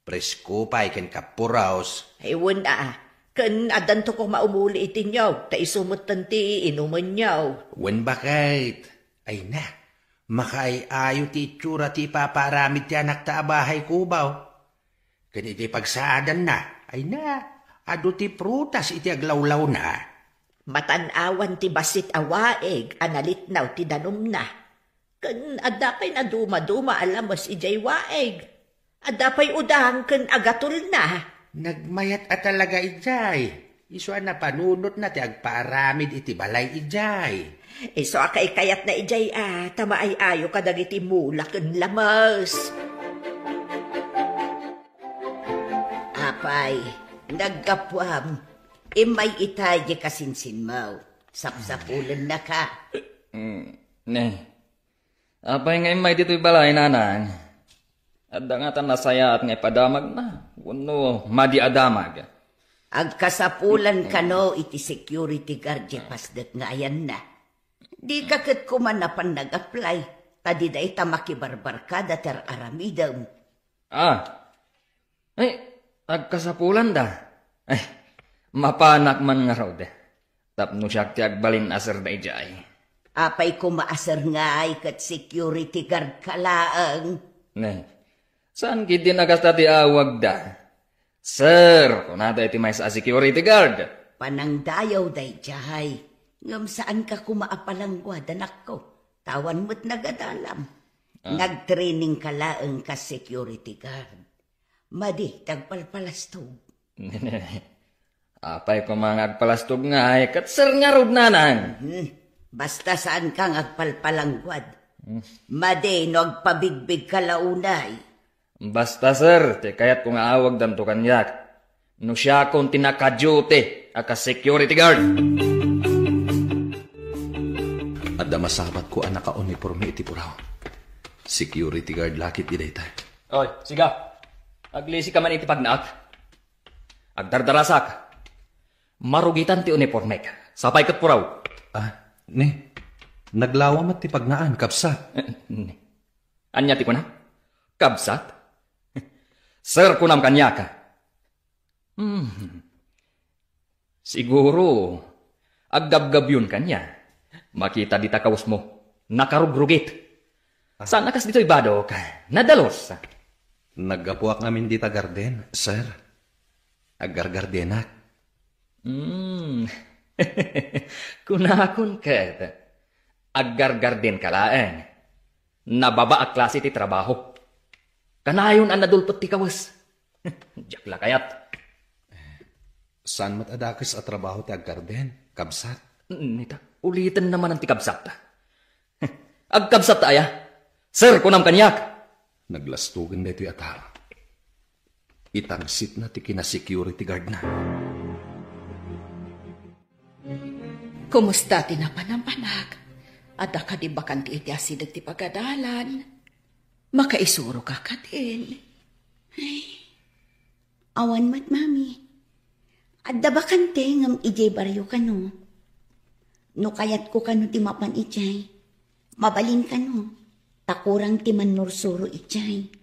Presko pay ken kapuros. Ay, wen a, ken addanto koma umuli iti niyog, ta isu metten ti inumenyo. Wen, baket. Ay na, makaay-ayo ti itsura ti ipapaaramid ti anakta a bahay kubo. Ken iti pagsaadanna, ay na, adu ti prutas iti aglawlawna. Matan-awan ti bassit a waig a nalitnaw ti danumna. Ken adda pay nadumaduma a lames idiay waig. Adda pay udang ken agatulna. Nagmayat a talaga idiay. Isu a napanunotna ti agpaaramid iti balay idiay. Isu a kaykayatna idiay a, ta maay-ayo kadagiti mula ken lames. Apay, naggapuam. Immay ita idiay kasinsinmo. Sapsapulennaka. Mm, ne. Apay nga immay ditoy balay, nanang? Adda ngata nasayaat nga ipadamagna wenno madi a damag? Agkasapulan kano iti security guard diay pasdek nga ayanna. Dika ket koma napan nag-apply, ta dida ita makibarbarkada ti ar-aramidem. Ah. Ay, agkasapulanda. Ay, mapanak man ngarud. Tapno siak ti agbalin a sir daydiay. Apay koma a sir ngay ket security guard ka laeng? Ne, saan ketdin a kasta ti awagda? Sir, kunada iti maysa a security guard. Panangdayaw daydiay. Ngem saanka koma a palangguad, anakko. Awan met nagadalam. Ah. Nagtraining ka laeng kas security guard. Madi ti agpalpalastog. Apay koma nga agpalastog ngay, ket sir ngarud, nanang. Hmm. Basta saanka nga agpalpalangguad. Hmm. Madi no agpabigbig ka la unay. Basta, sir, ti kayatko nga awagdanto kaniak no siakon ti naka-duty a ka-security guard. Adda masabatko a naka-uniforme iti puraw. Security guard la ketdi dayta. Oy, siga. Aglisika man iti pagnaak. Agdardarasak. Marugitan ti uniformek. Sapay ket puraw. Ah, ne. Naglawa met ti pagnaan, kabsat. Eh, ne. Ania ti kuna? Kabsat? Sir, kunam kaniak. Hmm. Siguro, aggabgabion kaniak. Makita dita kawesmo. Nakarugrugit. Ah. Saan a kas ditoy badok? Nadalus. Naggapuak ngamin dita garden, sir. Aggargardenak. Hmm. Kunakon ket, aggargardenka laeng. Nababa a klase ti trabaho. Kanayon a nadulpet ti kawes. Diak la kayat. Saan met a dakes a trabaho ti aggarden, kabsat? Nita, uliten na manen ti kabsat. Agkabsat ta aya? Sir, kunam kaniak. Naglastogen daytoy a tao. Itangsitna ti kina-security guardna. Kumusta ti napanam, anak? Adda kadi bakante iti asideg ti pagadalan? Makaisuroka kadin? Ay, awan met, Mami. Adda bakante ngem idiay barrio kano. No kayatko kano ti mapan idiay, mabalin kano. Ta kurang ti mannursuro idiay.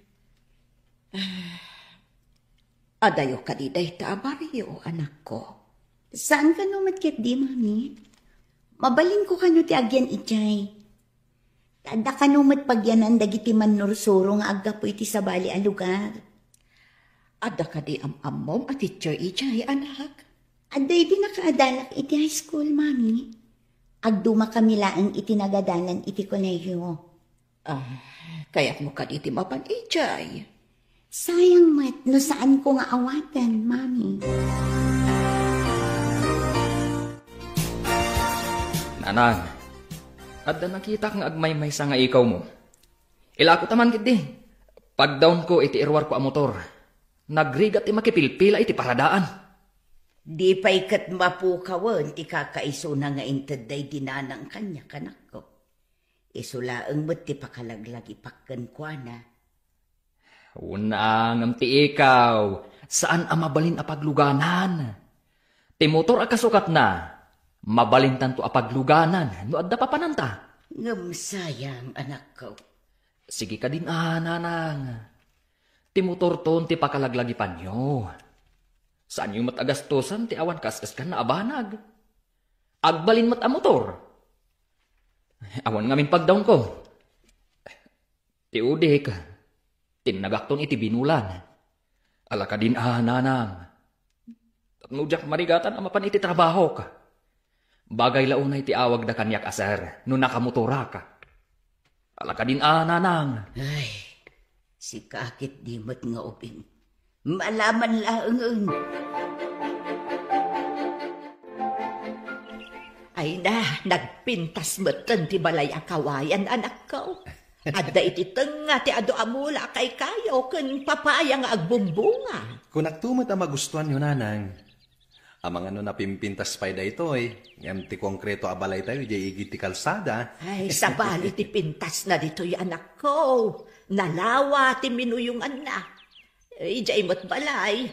Adayo kadi dayta a barrio, anakko? Saan kano met ketdi, Mami? Mabalinko kano ti agyan idiay. Ta adda kano met pagyanan dagiti mannursuro nga aggapu iti sabali a lugar. Adda kadi am-ammom a teacher idiay, anak? Adda idi nakaadalak iti high school, Mami. Agdumakami laeng iti nagadalan iti kolehiyo. Ah, kayatmo kadi ti mapan idiay? Sayang met no saanko nga awaten, Mami. Nanang, adda nakitak nga agmaymaysa nga ikawmo. Ilako ta man ketdi. Pagdawnko iti iruarko a motor. Nagrigat ti makipilpila iti paradaan. Di pay ket mapukawen ti kakaisuna nga inted daydi nanang kaniak, anakko. Isu laeng met ti pakalaglagipak kenkuana. Una ngem ti ikaw, saan a mabalin a pagluganan. Ti motor a kasukatna, mabalintanto a pagluganan no adda papananta. Ngem sayang, anakko. Sige kadin a, nanang. Ti motorton ti pakalaglagipanyo. Saanyo met a gastusan ti awan kaas-eskanna a banag. Agbalin met a motor. Awan ngamin pagdawnko. Ti udik, tinnagakton iti binulan. Ala kadin a, nanang. Tapno diak marigatan a mapan iti trabahok. Bagay la unay ti awagda kaniak a sir no nakamotorak. Ala kadin a, nanang. Ay, sika ketdi met nga ubing. Malaman laengen. Ay na, nagpintas metten ti balay a kawayan, anakko. Adda iti tengnga ti adu a mula a kaykayo ken papaya nga agbumbunga. Kunakto met a magustuanyo, nanang. Amangan no napimpintas pay daytoy, ngem ti konkreto a balaytayo idiay igid ti kalsada. Ay, sabali ti pintasna ditoy, anakko. Nalawa ti minuyonganna. Idiay met balay.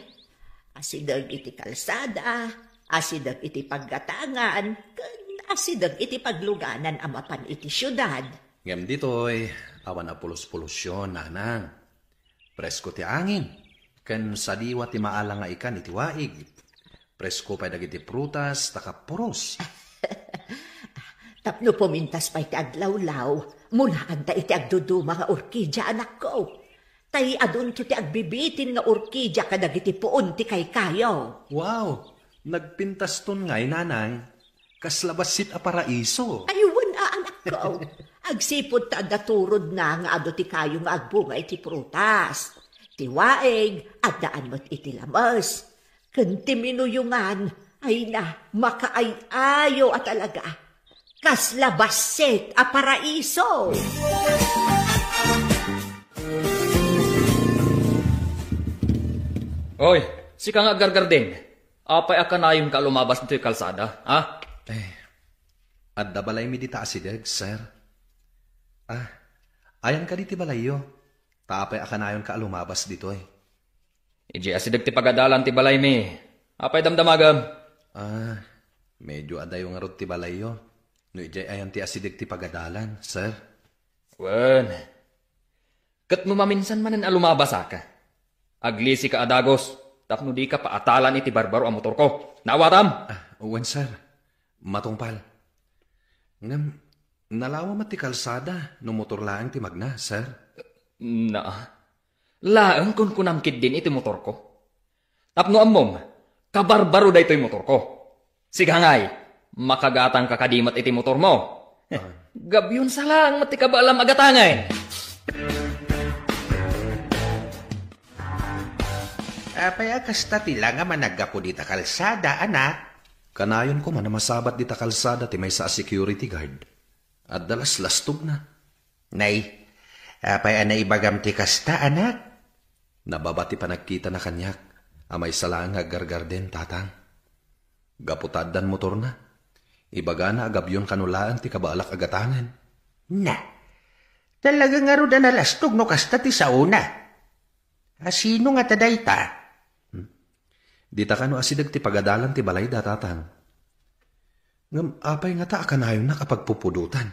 Asideg iti kalsada, asideg iti paggatangan, ken asideg iti pagluganan a mapan iti siudad. Ngem ditoy, awan a pulos-polusion, nanang. Presko ti angin, ken sadiwa ti maala nga ikan iti waig. Presko pay dagiti prutas, ta kapuros. Tapno pumintas pay ti aglawlaw, mulaanna iti agduduma nga orkidia, anakko. Tay adunto ti agbibitin nga orkidia kadagiti puon ti kaykayo. Wow! Nagpintaston ngay, nanang. Kasla bassit a paraiso. Ay, wen a, anakko. Agsipud ta adda turodna nga adu ti kayo nga agbunga iti prutas. Ti waig, addaan met iti lames. Ken ti minuyongan, ay na, makaay-ayo a talaga. Kasla bassit a paraiso! Oy, sika nga aggargardin. Apay a kanayonka a lumabas ditoy kalsada, ha? Eh, adda balaymi dita asideg, sir. Ah, ayan kadi ti balayyo? Ta apay a kanayonka a lumabas ditoy? Idiay asideg ti pagadalan ti balaymi. Apay damdamagem? Ah, medyo adayo ngarud ti balayyo. No idiay ayan ti asideg ti pagadalan, sir? Wen. Ket no maminsan manen a lumabasak, aglisika a dagus tapno dika paatalan iti barbaro a motorko. Naawatam? Ah, wen, sir. Matungpal. Ngem, nalawa met ti kalsada no motor laeng ti magna, sir. Na, laeng kunkunam ketdin iti motorko. Tapno ammom, kabarbaro daytoy motorko. Sigangay, makagatangka kadi met iti motormo. Ah. Gabyonsa laeng met ti kabaelam a gatangen. Apay a kasta ti langam a naggapu dita kalsada, anak? Kanayon koma a masabat dita kalsada ti maysa a security guard. Adda laslastogna. Nay, apay a naibagam ti kasta, anak? Nababa ti panagkitana kaniak a maysa laeng nga aggargarden, tatang. Gapu ta addan motorna. Ibagana a gabion kano laeng ti kabaelak a gatangen. Na, talaga ngarud a nalastog no kasta ti saona. A sino ngata dayta? Hmm. Dita kano asideg ti pagadalan ti balayda, Tatang. Ngem apay ngata a kanayonnak a pagpupudotan?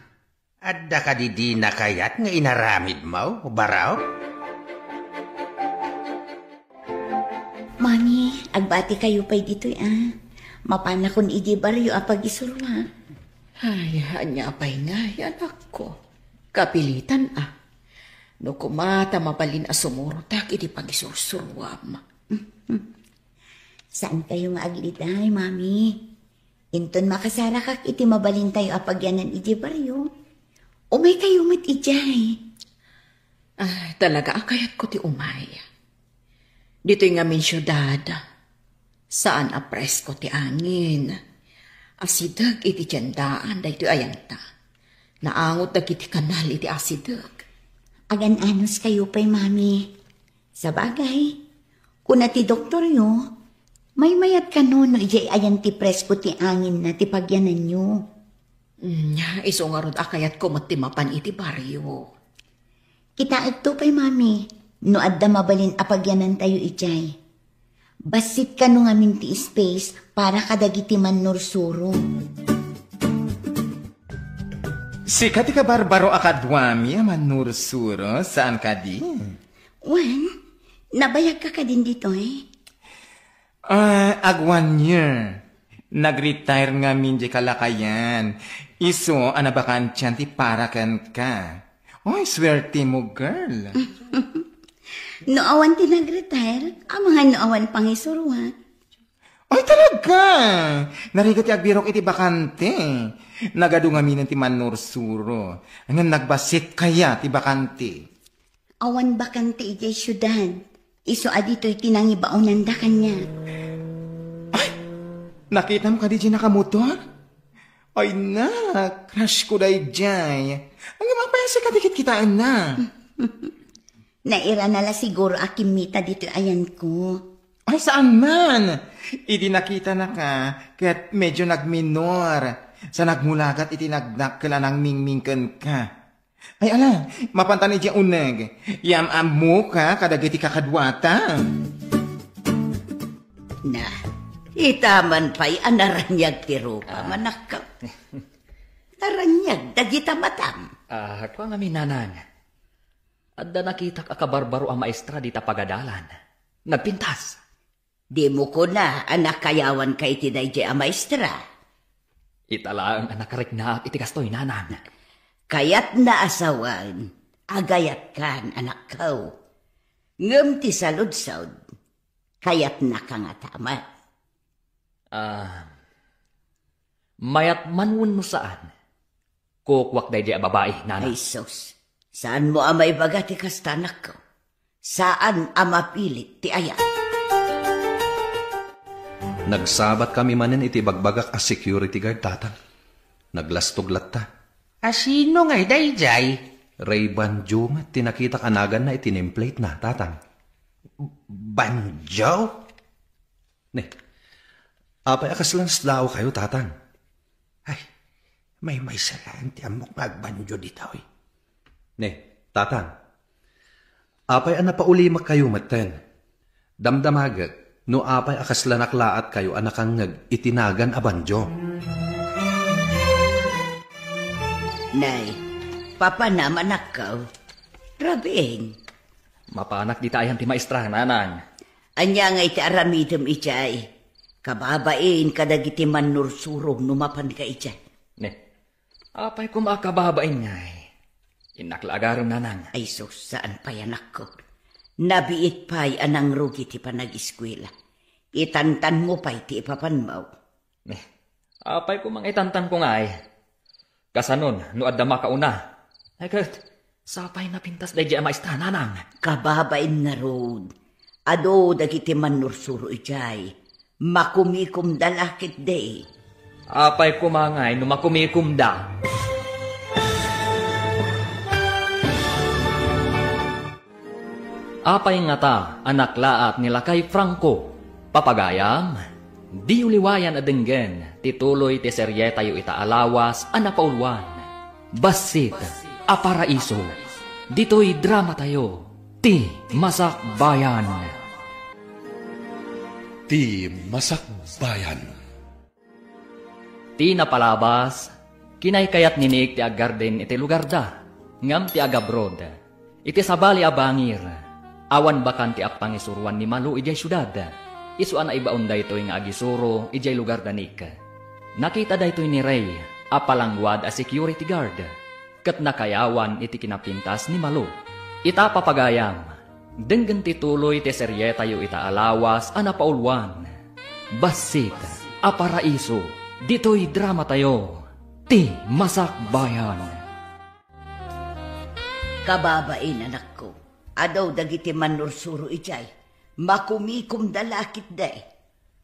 Adda kadi dina kayat nga inaramidmo, Baro? Mami, agbati kayo pay ditoy, a. Mapanakon idiay barrio a pagisuruak. Ay, ania pay ngay, anakko? Kapilitan, a. No kuma ta mabalin a sumurotak iti pagisursuruam. Saan kayo nga agliday, Mami? Inton makasarakak iti mabalintayo a pagyanan idiay barrio, umaykayo met idiay. Ah, talaga a kayatko ti umay. Ditoy ngamin siudad, saan a presko ti angin. Asideg iti tiendaan daytoy ayanta. Naangot dagiti kanal iti asideg. Agan-anos kayo pay, Mami. Sabagay, kuna ti doktoryo, maymayat kano no idiay ayan ti presko ti anginna ti pagyananyo. Nya, isu ngarud a kayatko met ti mapan iti barrio. Kitaekto pay, Mami, no adda mabalin a pagyanantayo idiay. Bassit kano ngamin ti space para kadagiti mannursuro. Sika ti kabarbaro a kaduami a mannursuro, saan kadi? Wen, nabayagka kadin ditoy? Ah, ag one year. Nag-retire ngamin di kalakayan. Isu a nabakantian ti para kenka. Oy, suerte mo, girl. No awan ti nag-retire, amangan no awan pangisuruan. Ay, talaga! Narigat ti agbirok iti bakante. Nagadu ngaminen ti mannursuro. Ngem nagbassit kaya ti bakante? Awan bakante idiay siudad. Isu a ditoy ti nangibaonanda kaniak. Ay! Nakitam kadi di nakamotor? Ay na, crush ko daydiay. Ngem apay a sika ti kitkitaenna? Nairana la siguro a kimmita ditoy ayanko. Ay, saan man! Idi nakitanaka, ket medyo nagminor. Sa nagmulagat iti nagdakkel a nangmingming kenka. Ay, ala, mapantan idiay uneg. Yam-ammoka kadagiti kakaduata. Na, ita man pay a naraniag ti rupa, manakkaw. Naraniag dagita matam. Ah, kua ngamin, nanang. Adda nakitak a kabarbaro a maestra dita pagadalan. Nagpintas. Dimo kuna a nakayawanka iti daydiay a maestra? Ita laeng a nakariknaak iti kastoy, nanang. Kayatna a sawen, agayatkan, anakko. Ngem ti saludsod, kayatnaka ngata met? Ah, mayat man wenno saan? Kukuak daydiay a babai, nanang. Ay, sus. Saanmo a maibaga ti kasta, anakko? Saan a mapilit ti ayat. Nagsabatkami manen iti ibagbagak a security guard, Tatang. Naglastog latta. A sino ngay daydiay? Ray Banjo met ti nakitak a naganna iti nameplate na, Tatang. Banjo? Ne, apay a kasla nasdaaw kayo, Tatang? Ay, maymaysa laeng ti ammok nga agbanjo ditoy. Ne, Tatang, apay a napaulimek kayo metten? Damdamagek no apay a kasla naklaat kayo a nakangngeg iti nagan a banjo. Nay, papanam, anakko. Rabiin. Mapanak dita ayan ti maestra, nanang. Ania ngay ti aramidem idiay? Kababain kadagiti mannursuro no mapanka idiay. Ne, apay koma a kababain ngay? Innak la agarem, nanang. Ay sus, saan pay, anakko. Nabiit pay a nangrugi ti panagiskuela. Itantanmo pay ti ipapanmo. Ne, apay koma nga itantanko ngay? Kasanon no adda makauna? Ay ket, sapay napintas daydiay a maestra, nanang. Kababain ngarud, adu dagiti mannursuro idiay. Makumikomda la ketdi. Apay koma ngay no makumikomda? Apay ngata a naklaat ni Lakay Franco? Papagayam, Diyo liwayan a denggen ti tuloy ti serietayo ita a lawas a napauluan, Bassit a Paraiso. Ditoy dramatayo, Ti Masakbayan. Ti Masakbayan. Ti napalabas, kinaykayat ni Nick ti aggarden iti lugarda, ngem ti agabroad. Iti sabali a bangir, awan bakan ti appangisuroan ni Malo idiay siudad. Isu a naibaon daytoy nga agisuro idiay lugar da Nick. Nakita daytoy ni Ray a palangguad a security guard, ket nakayawan iti kinapintas ni Malo. Ita papagayam, denggen ti tuloy ti serietayo ita a lawas a napauluan, Bassit a Paraiso, ditoy dramatayo, Ti Masakbayan. Kababain, anakko, adu dagiti mannursuro idiay. Makumikomda la ketdi.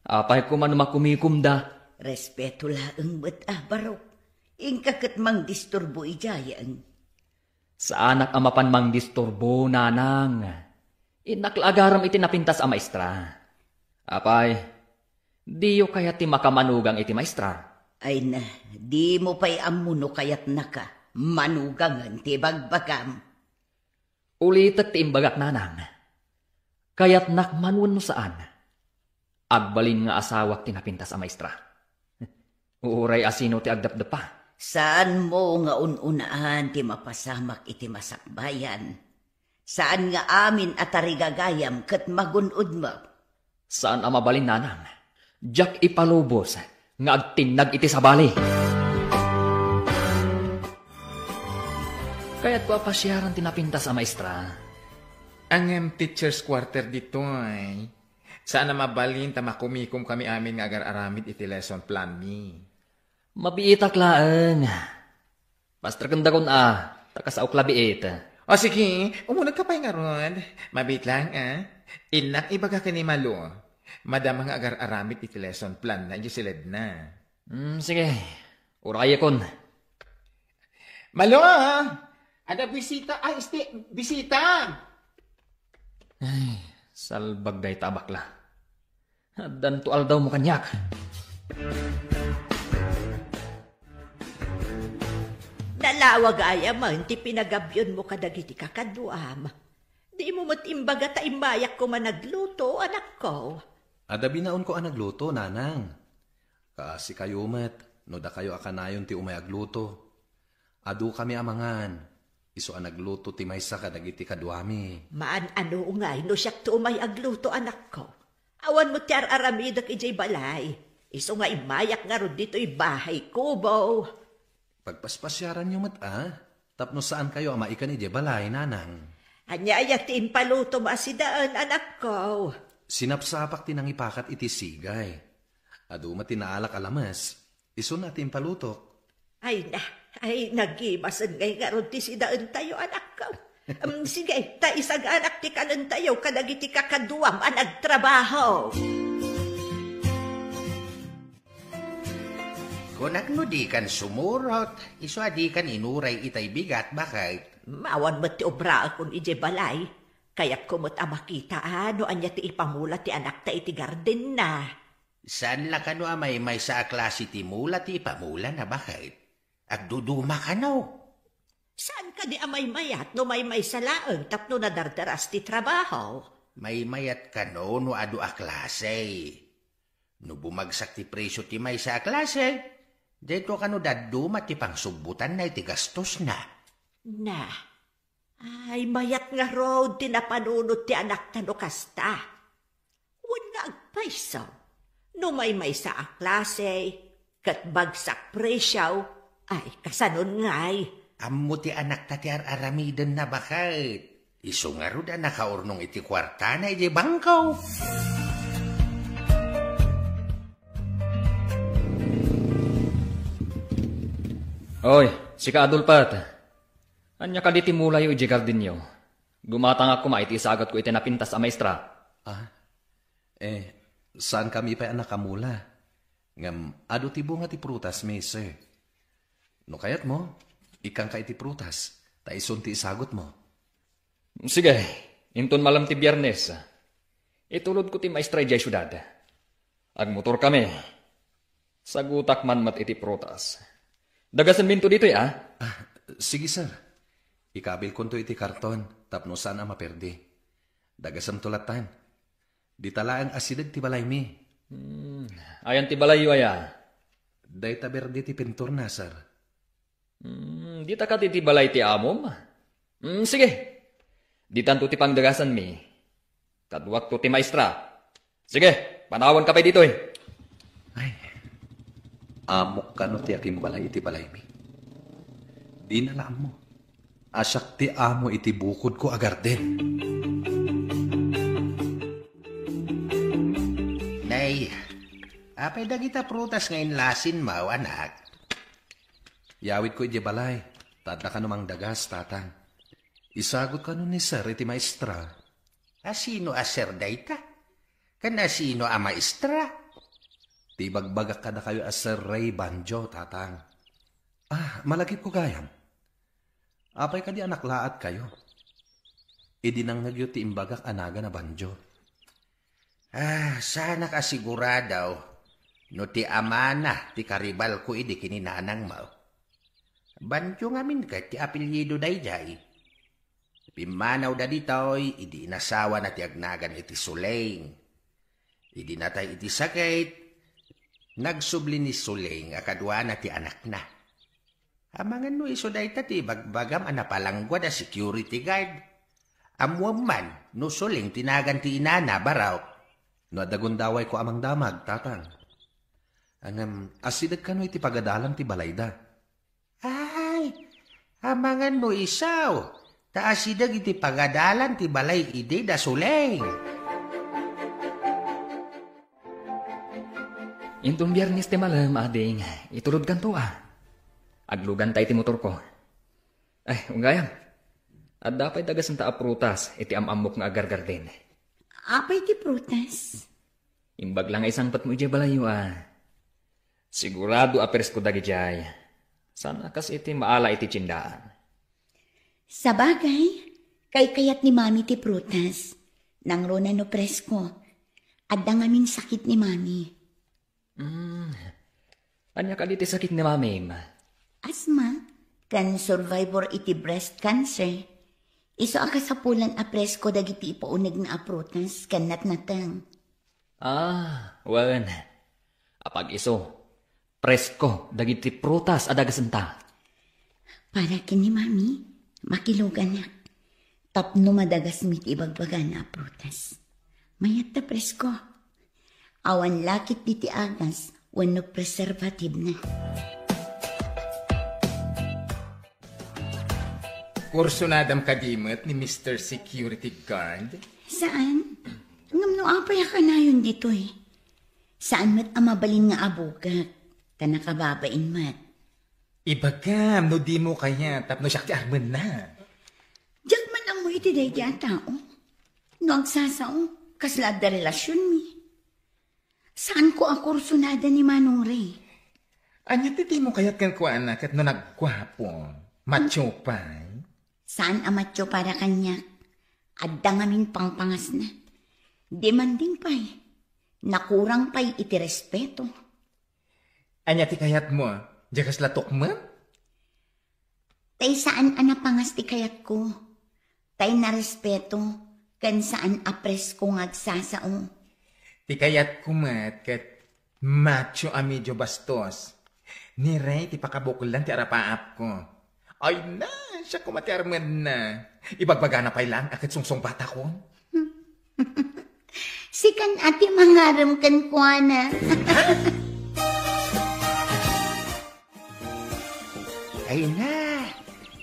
Apay koma no makumikomda? Respeto laeng met a, barok. Inka ket mangdisturbo idiay. Saanak a mapan mangdisturbo, nanang. Innak la agaram iti napintas a maestra. Apay, diyo kayat ti makamanugang iti maestra? Ay na, dimo pay ammo no kayatnaka manugangen ti ibagbagam. Ulitek ti imbagak, nanang. Kayatnak man wenno saan, agbalin nga asawak ti napintas a maestra. Uray a sino ti agdepdeppa. Saanmo nga un-unaan ti mapasamak iti masakbayan. Saan nga amin a tarigagayam ket magun-odmo. Saan a mabalin, nanang. Diak ipalubos nga agtinnag iti sabali. Kayatko a pasiaran ti napintas a maestra. Ngem teacher's quarter ditoy. Saan a mabalin ta makumikomkami amin nga agar-aramid iti lesson plan mi. Mabiitak laeng. Pastreken dakon a, ta kasaok la biit. O sige, umunegka pay ngarud. Mabiit laeng, a. Innak ibaga ken ni Malo. Madama nga agar-aramid iti lesson plan na idiay siledna. Hmm, sige. Urayekon. Malo, a! Adda bisita, ay, isti, bisita! Ay, salbag dayta a bakla. Addanto aldawmo kaniak. Nalawa gayam ti pinagabionmo kadagiti kakaduam. Dimo met imbaga ta immayak koma nagluto, anakko. Adda binaonko a nagluto, nanang. Kaasikayo met, no dakayo a kanayon ti umay agluto. Adukami a mangan, isu a nagluto ti maysa kadagiti kaduami. Maan-ano ngay no siak ti umay agluto, anakko? Awan met ti ar-aramidek idiay balay. Isu nga immayak ngarud ditoy bahay kubo. Pagpaspasiaranyo met a, tapno saankayo a maikan idiay balay, nanang. Ania aya ti impalutom a sidaen, anakko? Sinapsapak ti nangipakat iti sigay. Adu met ti naalak a lames. Isuna ti impalutok. Ay na, ay, nagimasen ngay ngarud ti sidaentayo, anakko. Em, sige, ta isaganak ti kanentayo kadagiti kakaduam a nagtrabaho. Kunak no dikan sumurot, isu a dikan inuray itay bigat, baket? Awan met ti obraekon idiay balay. Kayatko met a makita a no ania ti ipamula ti anakta iti gardenna. Saan la kano a maymaysa a klase ti mula ti ipamulana, baket? Agduduma kano? Saan kadi a maymayat no maymaysa laeng tapno nadardaras ti trabaho? Maymayat kano no adu a klase. No bumagsak ti presio ti maysa a klase, dayto kano dadduma ti pangsubbutanna iti gastosna. Na, ay, mayat ngarud ti napanunot ti anakta no kasta. Wen nga agpayso, no maymaysa a klase, ket bagsak presio, ay, kasanon ngay? Ammo ti anakta ti ar-aramidenna, baket. Isu ngarud a nakaurnong iti kuartana idiay bangko. Oy, sika, Adolfo. Ania kadi ti mulayo idiay gardenyo? Gumatangak koma iti isagatko iti napintas a maestra. Ah, eh, saankami pay a nakamula. Ngem adu ti bunga ti prutas, mister. No kayatmo, ikkanka iti prutas, ta isun ti isagutmo. Sige, inton malem ti Biernes, itulodko ti maestra idiay siudad. Agmotorkami. Sagutak man met iti prutas. Dagasenminto ditoy, a? Ah, sige, sir. Ikabilkonto iti karton tapno saan a maperdi. Dagasemto lattan. Dita laeng asideg ti balaymi. Hmm, ayan ti balayyo aya? Dayta berde ti pinturna, sir. Hmm, dita kadi ti balay ti amom? Hmm, sige. Ditanto ti pangdagasanmi. Kaduakto ti maestra. Sige, panawanka pay ditoy. Ay, amok kano ti akimbalay iti balaymi. Dina la ammo a siak ti amo iti bukodko a garden. Nay, apay dagita prutas nga inlasinmo, anak? Yawidko idiay balay, ta adda kano mangdagas, tatang. Isagot kano ni sir iti maestra. A sino a sir dayta? Ken a sino a maestra? Ti ibagbagak kadakayo a Sir Ray Banjo, tatang. Ah, malagipko gayam. Apay kadi a naklaatkayo? Idi nangngegyo ti imbagak a nagan a Banjo. Ah, saanak a sigurado no ti amana ti karibalko idi ken ni nanangmo. Banjo ngamin ket ti apelyido daydiay. Pimmanawda ditoy idi inasawana ti agnagan iti Suleng. Idi natay iti sakit, nagsubli ni Suleng a kaduana ti anakna. Amangan no isu dayta ti ibagbagam a napalangguad a security guard. Ammuem man no Suleng ti nagan ti inana, Barok. No adda gundawayko a mangdamag, tatang. Ngem, asideg kano iti pagadalan ti balayda? Ay, amangan no isu, ta asideg iti pagadalan ti balay idi da Suleng. Inton Biyernes ti malem, ading, itulodkanto a. Agluganta iti motorko. Ay, unggayam. Adda pay dagasenta a prutas iti am-ammok nga agargarden. Apay ti prutas? Imbag la nga isangpetmo idiay balayyo a. Sigurado a presko dagidiay. Saan a kas iti maala iti tiendaan. Sabagay, kaykayat ni Mami ti prutas. Nangruna no presko. Adda ngamin sakit ni Mami. Hmm. Ania kadi ti sakit ni Mamim? Asma, ken survivor iti breast cancer. Isu a kasapulan a presko dagiti ipaunegna a prutas ken natnateng. Ah, wen. Apag-isu, presko dagiti prutas a dagasenta. Para ken ni Mami, makiluganak. Tapno madagasmi ti ibagbagana a prutas. Mayat ta presko. Awan lakit diti agas wenno preservative na. Kursunadam kadi met ni Mister Security Guard? Saan? Ngem no apay a kanayon ditoy? Saan met a mabalin nga abugak, ta nakababain met. Ibagam no dimo kayat tapno siak ti armenna. Diak man ammo iti daydi a tao. No agsasao, kasla adda relasionmi. Saanko a kursunada ni Manong Ray. Ania ti dimo kayat kenkuana ket no nagguapo, macho pay? Saan a macho para kaniak. Adda ngamin pangpangasna. Demanding pay. Nakurang pay iti respeto. Ania ti kayatmo? Diak kasla tukmem? Tay saan a napangas ti kayatko. Tay narespeto, ken saan a presko nga agsasao. Ti kayatko met ket macho a medio bastos. Ni Ray ti pakabuklan ti arapaapko. Ay na, siak koma ti armenna. Ibagbagana pay lang a ket sungsungbatakon. Sikan a ti mangarem kenkuana. Ay na,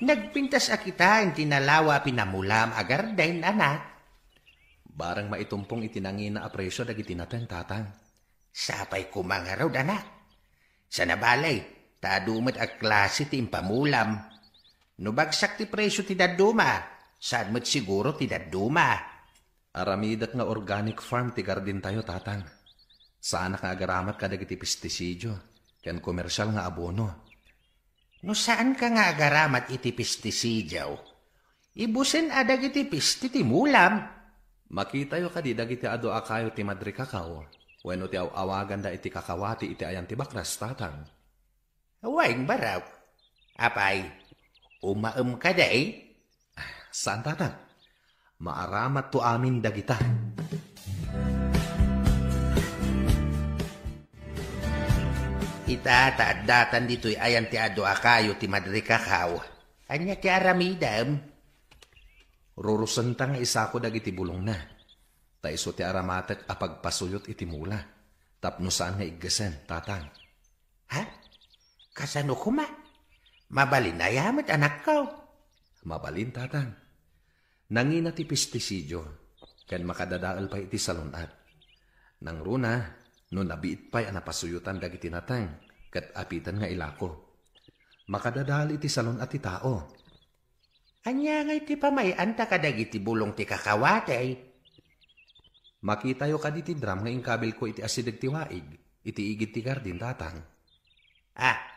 nagpintas a kitaen ti nalawa a pinamulam a garden, anak. Barang maitumpong iti nangina a presio dagiti nateng, tatang. Sapay koma ngarud, anak. Sana balay, ta adu met a klase ti impamulam. No bagsak ti presio ti dadduma, saan met siguro ti dadduma. Aramidek nga organic farm ti gardentayo, tatang. Saanak nga agaramat kadagiti pestisidio ken komersial nga abono. No saanka nga agaramat iti pestisidio, ibusen a dagiti pesti ti mulam. Makitayo kadi dagiti adu a kayo ti madrikakaw. Wenno ti aw-awaganda iti kakawati iti ayan ti bakras, Tatang? Wen, barok. Apay, umaem kadi? Saan, Tatang. Maaramatto amin dagita. Ita, ta addatan ditoy ayan ti adu a kayo ti madre kakao. Ania ti aramidem? Rurusenta nga isako dagiti bulongna. Ta isu ti aramatek a pagpasuyot iti mula. Tapno saan nga iggesen, Tatang. Ha? Kasano koma? Mabalin aya met, anakko? Mabalin, Tatang. Nangina ti pestisidio, ken makadadael pay iti salun-at. Nangruna, no nabiit pay a napasuyotan dagiti nateng, ket apiten nga ilako. Makadadael iti salun-at ti tao. Ania ngay ti pamay-anta kadagiti bulong ti kakawati? Makitayo kadi ti drum nga inkabilko iti asideg ti waig, iti igid ti gardin, Tatang. Ah,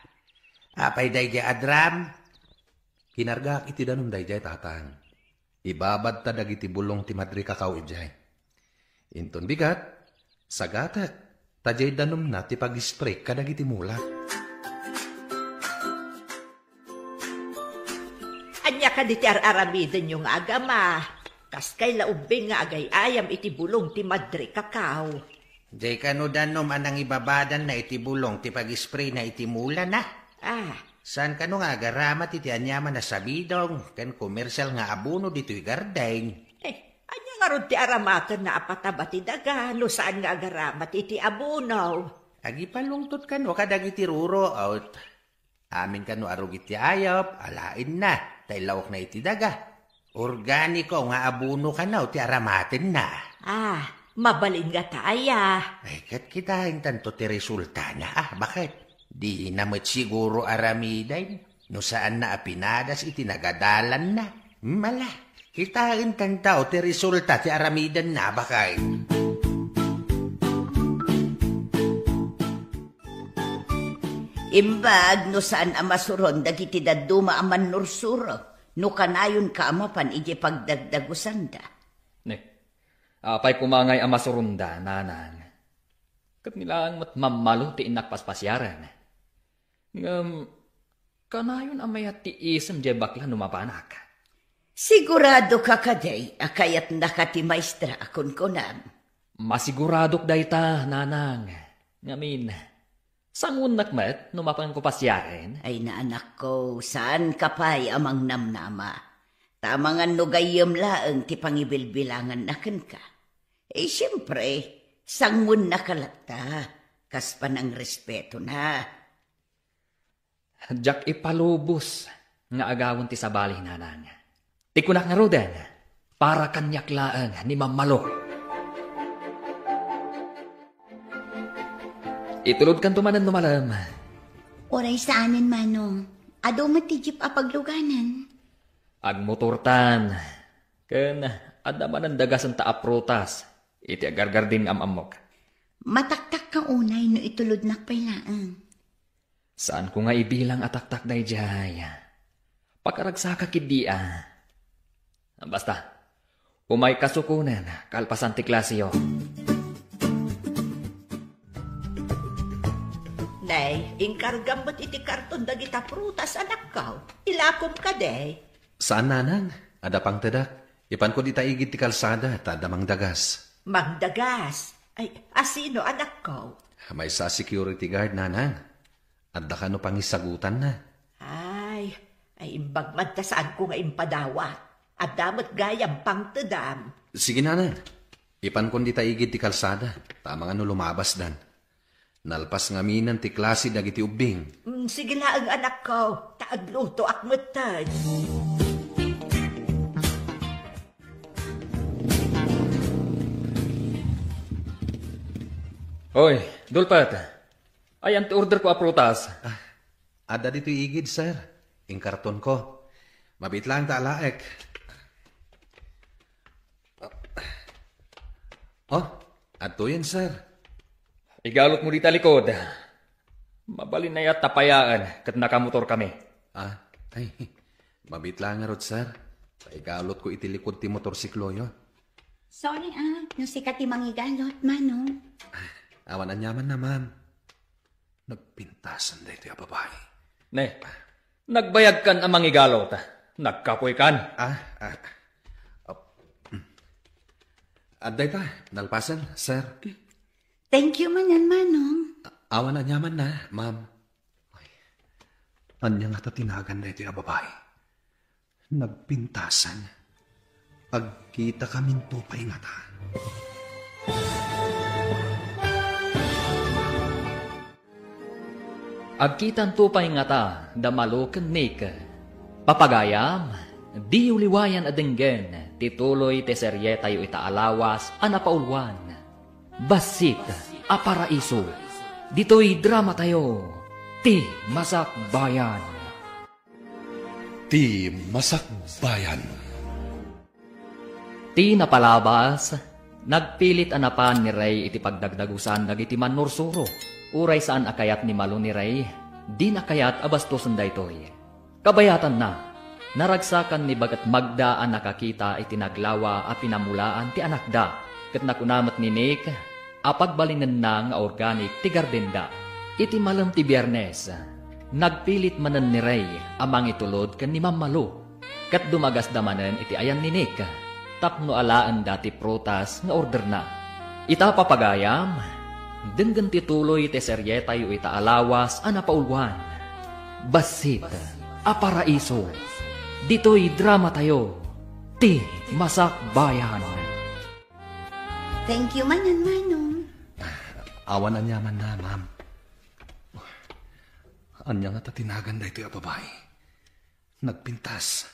apay daydiay a drum? Kinargaak iti danum daydiay, Tatang. Ibabadta dagiti bulong ti madre kakao idiay. Inton bigat, sagatek, ta diay danumna ti pag-spray kadagiti mulak. Ania kadi ti ar-aramidenyo nga agama? Kas kay la ubbing nga agay-ayam iti bulong ti madre kakao. Diay kano danum a nangibabadanna iti bulong ti pag-sprayna iti mulana? Ah. Saan kano nga agaramat iti aniaman a sabidong ken komersial nga abono ditoy gardeng? Eh, ania ngarud ti aramatenna a pataba ti daga no saan nga agaramat iti abono? Agipalungtot kano kadagiti ruruot. Amin kano a rugit ti ayup, alaenna, ta illawokna iti daga. Organiko nga abono kano ti aramatenna. Ah, mabalin nga ta aya. Ay, ket kitaentanto ti resultana, ah, baket? Dina met siguro aramiden no saanna a pinadas iti nagadalanna. Mala, kitaentanto ti resulta ti aramidenna, baket? Imbag no saan a masuron dagiti dadduma a mannursuro, no kanayonka a mapan idiay pagdagdagusanda. Ne, apay koma ngay a masuronda, nanang? Ket ni laeng met mammalo ti innak paspasiaren. Ngem, kanayon a mayat ti isem diay bakla no mapanak. Siguradoka kadi a kayatnaka ti maestra a kunkunam? Masiguradok dayta, nanang. Ngamin, sanguennak met no mapanko pasiaren? Ay, anakko, saanka pay a mangnamnama. Ta amangan no gayyem laeng ti pangibilbilanganna kenka. Eh, siempre, sanguennaka latta, kas panangrespeto na. Diak ipalubos nga agawen ti sabali, nanang. Ti kunak ngaruden, para kaniak laeng ni Mammalo. Itulodkanto manen no malem. Uray saanen, Manong. Adu met ti jeep a pagluganan. Agmotortan. Ken adda manen dagasenta a prutas iti agargardin nga am-ammok. Mataktakka unay no itulodnak pay laeng. Saanko nga ibilang a taktak daydiay. Pakaragsaka ketdi a. Basta, umayka sukonen kalpasan ti klaseyo. Nay, inkargam met iti karton dagita prutas, anakko. Ilakom kadi? Saan, nanang. Adda pangtedak. Ipanko dita igid ti kalsada, ta adda mangdagas. Mangdagas? Ay, asino, anakko? Maysa a security guard, nanang. Adda kano pangisagutanna. Ay, ay, imbag man ta saanko nga impadawat. Adda met gayam pangtedam. Sige, nanang. Ipankon dita igid ti kalsada, ta amangan no lumabasdan. Nalpas ngaminen ti klase dagiti ubbing. Mm, sige laeng, anakko, ta aglutoak metten. Hoy, Dulpet. Ayan ti orderko a prutas. Ah, adda ditoy igid, sir. Inkartonko. Mabiit laeng ta alaek. Oh, adtoyen, sir. Igalotmo dita likod. Mabalin aya ta payaen ket nakamotorkami. Ah, ay, mabiit laeng ngarud, sir. Paigalotko iti likod ti motorsikloyo. Sorry, ah, no sika ti mangigalot, Manong. Awan aniamanna, ma'am. Nagpintasan daytoy a babai. Ne, nagbayagkan a mangigalot. Nagkapoykan. Ah, ah. Oh. Adda ita, nalpasen, sir. Thank you manen, Manong. Awan aniamanna, ma'am. Ay, ania ngata ti nagan daytoy a babai? Nagpintasan. Agkitakaminto pay ngata. Agkitanto pay ngata da Malo ken Nick. Papagayam, diyo liwayan a denggen ti tuloy ti serietayo ita a lawas a napauluan, Bassit a Paraiso. Ditoy dramatayo, Ti Masakbayan. Ti Masakbayan. Ti napalabas, nagpilit a napan ni Rey iti pagdagdagusan dagiti mannursuro. Uray saan a kayat ni Malo ni Rey, dina kayat a bastosen daytoy. Kabayatanna, naragsakan ni Bagat Magda a nakakita iti naglawa a pinamulaan ti anakda, ket nakuna met ni Nick a pagbalinenna nga organic ti gardenda. Iti malem ti Biernes, nagpilit manen ni Rey a mangitulod ken ni Ma'am Malo, ket dumagasda manen iti ayan ni Nick tapno alaenda ti prutas nga orderna. Ita, papagayam, denggen ti tuloy ti serietayo ita a lawas a napauluan, Bassit a Paraiso. Ditoy dramatayo, Ti Masakbayan. Thank you manen, Manong. Awan aniamanna, ma'am. Ania ngata ti nagan daytoy a babai? Nagpintas.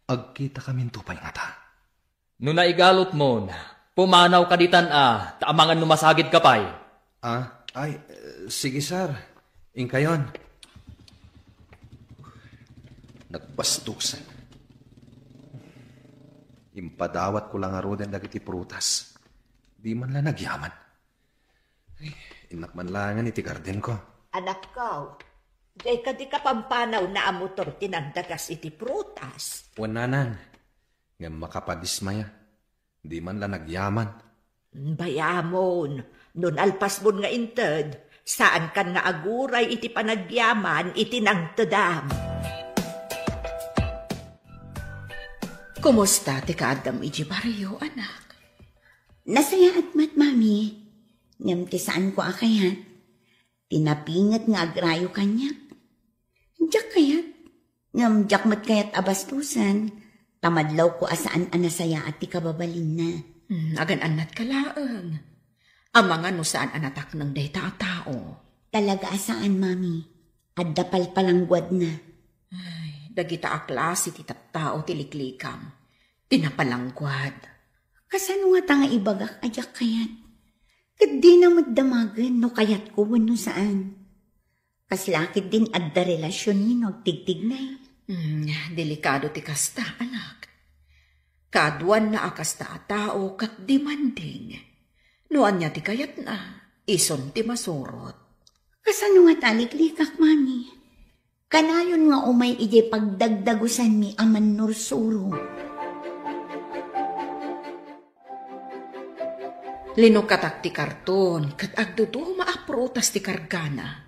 Agkitakaminto pay ngata. No naigalotmon, pumanawka ditan a, ta amangan no masagidka pay. Ah, ay, eh, sige, sir. Inkayon. Nagbastusan. Impadawatko la ngaruden dagiti prutas. Di man la nagyaman. Ay, innak man laengen iti gardenko. Anakko, diay kadi kapampanaw na a motor ti nangdagas iti prutas? Wen, nanang, ngem makapadismaya. Di man la nagyaman. Bayamon, no nalpasmon nga inted, saankan nga aguray iti panagyaman iti nangtedam. Kumusta ti kaaddam iti barrio, anak? Nasayaat met, Mami. Ngem ti saanko a kayat, ti napinget nga agrayo kaniak. Diak kayat. Ngem diak met kayat a bastusen, ta madlawko a saan a nasayaat ti kababalinna. Hmm, agan-annatka laeng. Amangan no saan a natakneng dayta a tao. Talaga a saan, Mami. Adda palpalangguadna. Ay, dagita a klase ti tattao ti liklikam. Ti napalangguad. Kasano ngata nga ibagak a diak kayat? Ket dina met damagen no kayatko wenno saan. Kasla ketdin adda relasionmi no agtigtignay. Hmm, delikado ti kasta, anak. Kaaduanna a kasta a tao ket demanding. No ania ti kayatna, isun ti masurot. Kasano ngata a liklikak, Mami? Kanayon nga umay idiay pagdagdagusanmi a mannursuro. Linukatak ti karton ket agduduma a prutas ti kargana.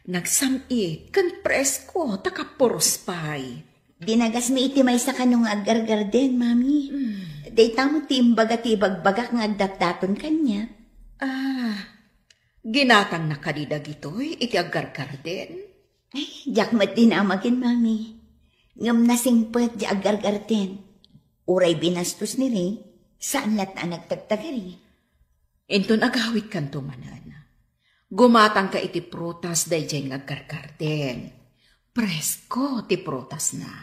Nagsam-it ken presko ta kapuros pay. Dinagasmi iti maysa kano nga aggargarden, Mami. Hmm. Dayta met ti imbaga ti ibagbagak nga agdatdaton kaniak. Ah, ginatangna kadi dagitoy iti aggargarden? Ay, diak met dinamagen, Mami. Ngem nasingpet ti aggargarden. Uray binastos ni Ray, saan latta a nagtagtagari. Inton agawidkanto manen, gumatangka iti prutas daydiay nga aggargarden. Presko ti prutasna.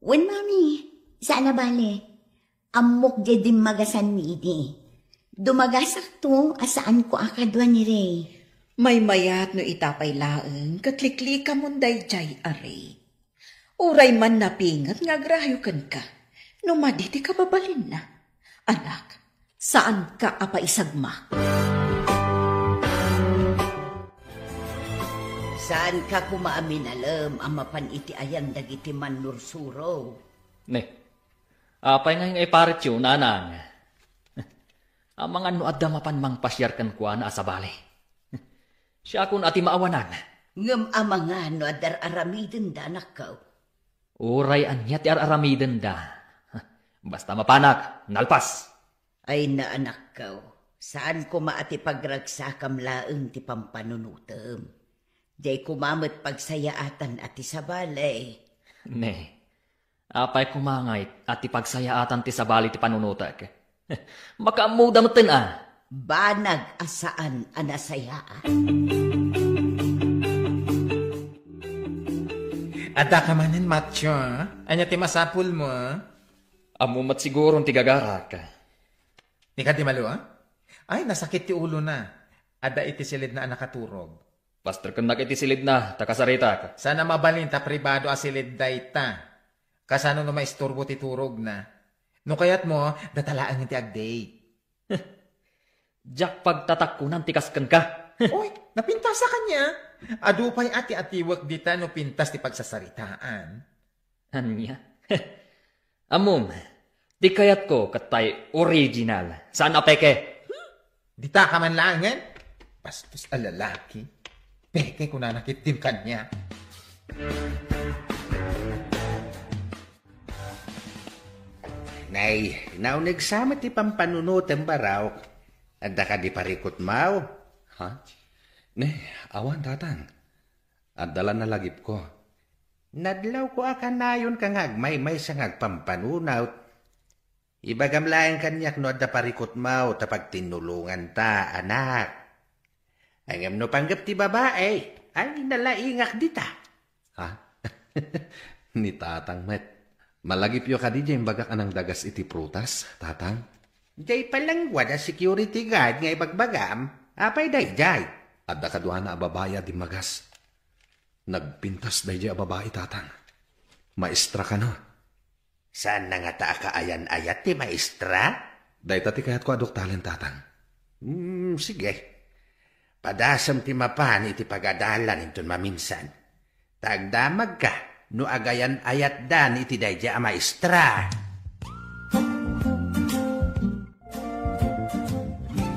Wen, Mami, saan a bale. Ammok diay dimmagasanmi idi. Dumagasakto a saanko a kadua ni Ray. Maymayat no ita pay laeng ket liklikamon daydiay a Ray. Uray man napinget nga agrayo kenka, no madi ti kababalinna. Anak, saanka a paisagmak. Saanka koma a minalem a mapan iti ayan dagiti mannursuro. Ne, apay nga iparityo, nanang? Amangan no adda mapan mangpasiar kenkuana a sabali. Siakon a ti maawanan. Ngem amangan no adda ar-aramidenda, anakko. Uray ania ti ar-aramidenda. Basta mapanak, nalpas. Ay na, anakko, saan koma a ti pagragsakam laeng ti pampanunotem. Diay koma met pagsayaatan a ti sabali. Ne, apay koma ngay a ti pagsayaatan ti sabali ti panunotek? Makaammoda metten a. Banag a saan a nasayaat. Adda ka manen, Matyo, a? Ania ti masapul mo, a? Ammo met siguron ti gagarak. Ni kadi Malo, a? Ay, nasakit ti ulona. Adda iti silidna a nakaturog. Pasterkennak iti silidna, ta kasaritak. Sana mabalin ta pribado a silid dayta. Kasano no maisturbo ti turogna? No kayatmo, data laengen ti ag-date. Diak pagtatakkunan ti kas kenka. Oy, napintas a kaniak. Adu pay a ti atiwek dita no pintas ti pagsasaritaan. Ania? Ammom, ti kayatko ket tay original, saan a peke. Dita ka man laengen? Bastos a lalaki. Peke kunana ketdin kaniak. Nay, nauneg sa met ti pampanunotem, Baraok. Adda kadi parikutmo? Ha? Ne, awan, Tatang. Adda la nalagipko. Nadlawko a kanayonka nga agmaymaysa nga agpampanunot. Ibagam laeng kaniak no adda parikutmo ta pagtinnulonganta, anak. Ngem no panggep ti babai, ay nalaingak dita. Ha? Ni Tatang met. Malagipyo kadi diay imbagak a nangdagas iti prutas, Tatang? Diay palangguad a security guard nga ibagbagam? Apay daydiay? Adda kaduana a babai a dimmagas. Nagpintas daydiay a babai, Tatang. Maestra kano. Saanna ngata a kaayan-ayat ti maestra? Dayta ti kayatko a duktalen, Tatang. Hmm, sige. Padasem ti mapan iti pagadalan inton maminsan. Ta agdamagka no agayan-ayatdan iti daydiay a maestra.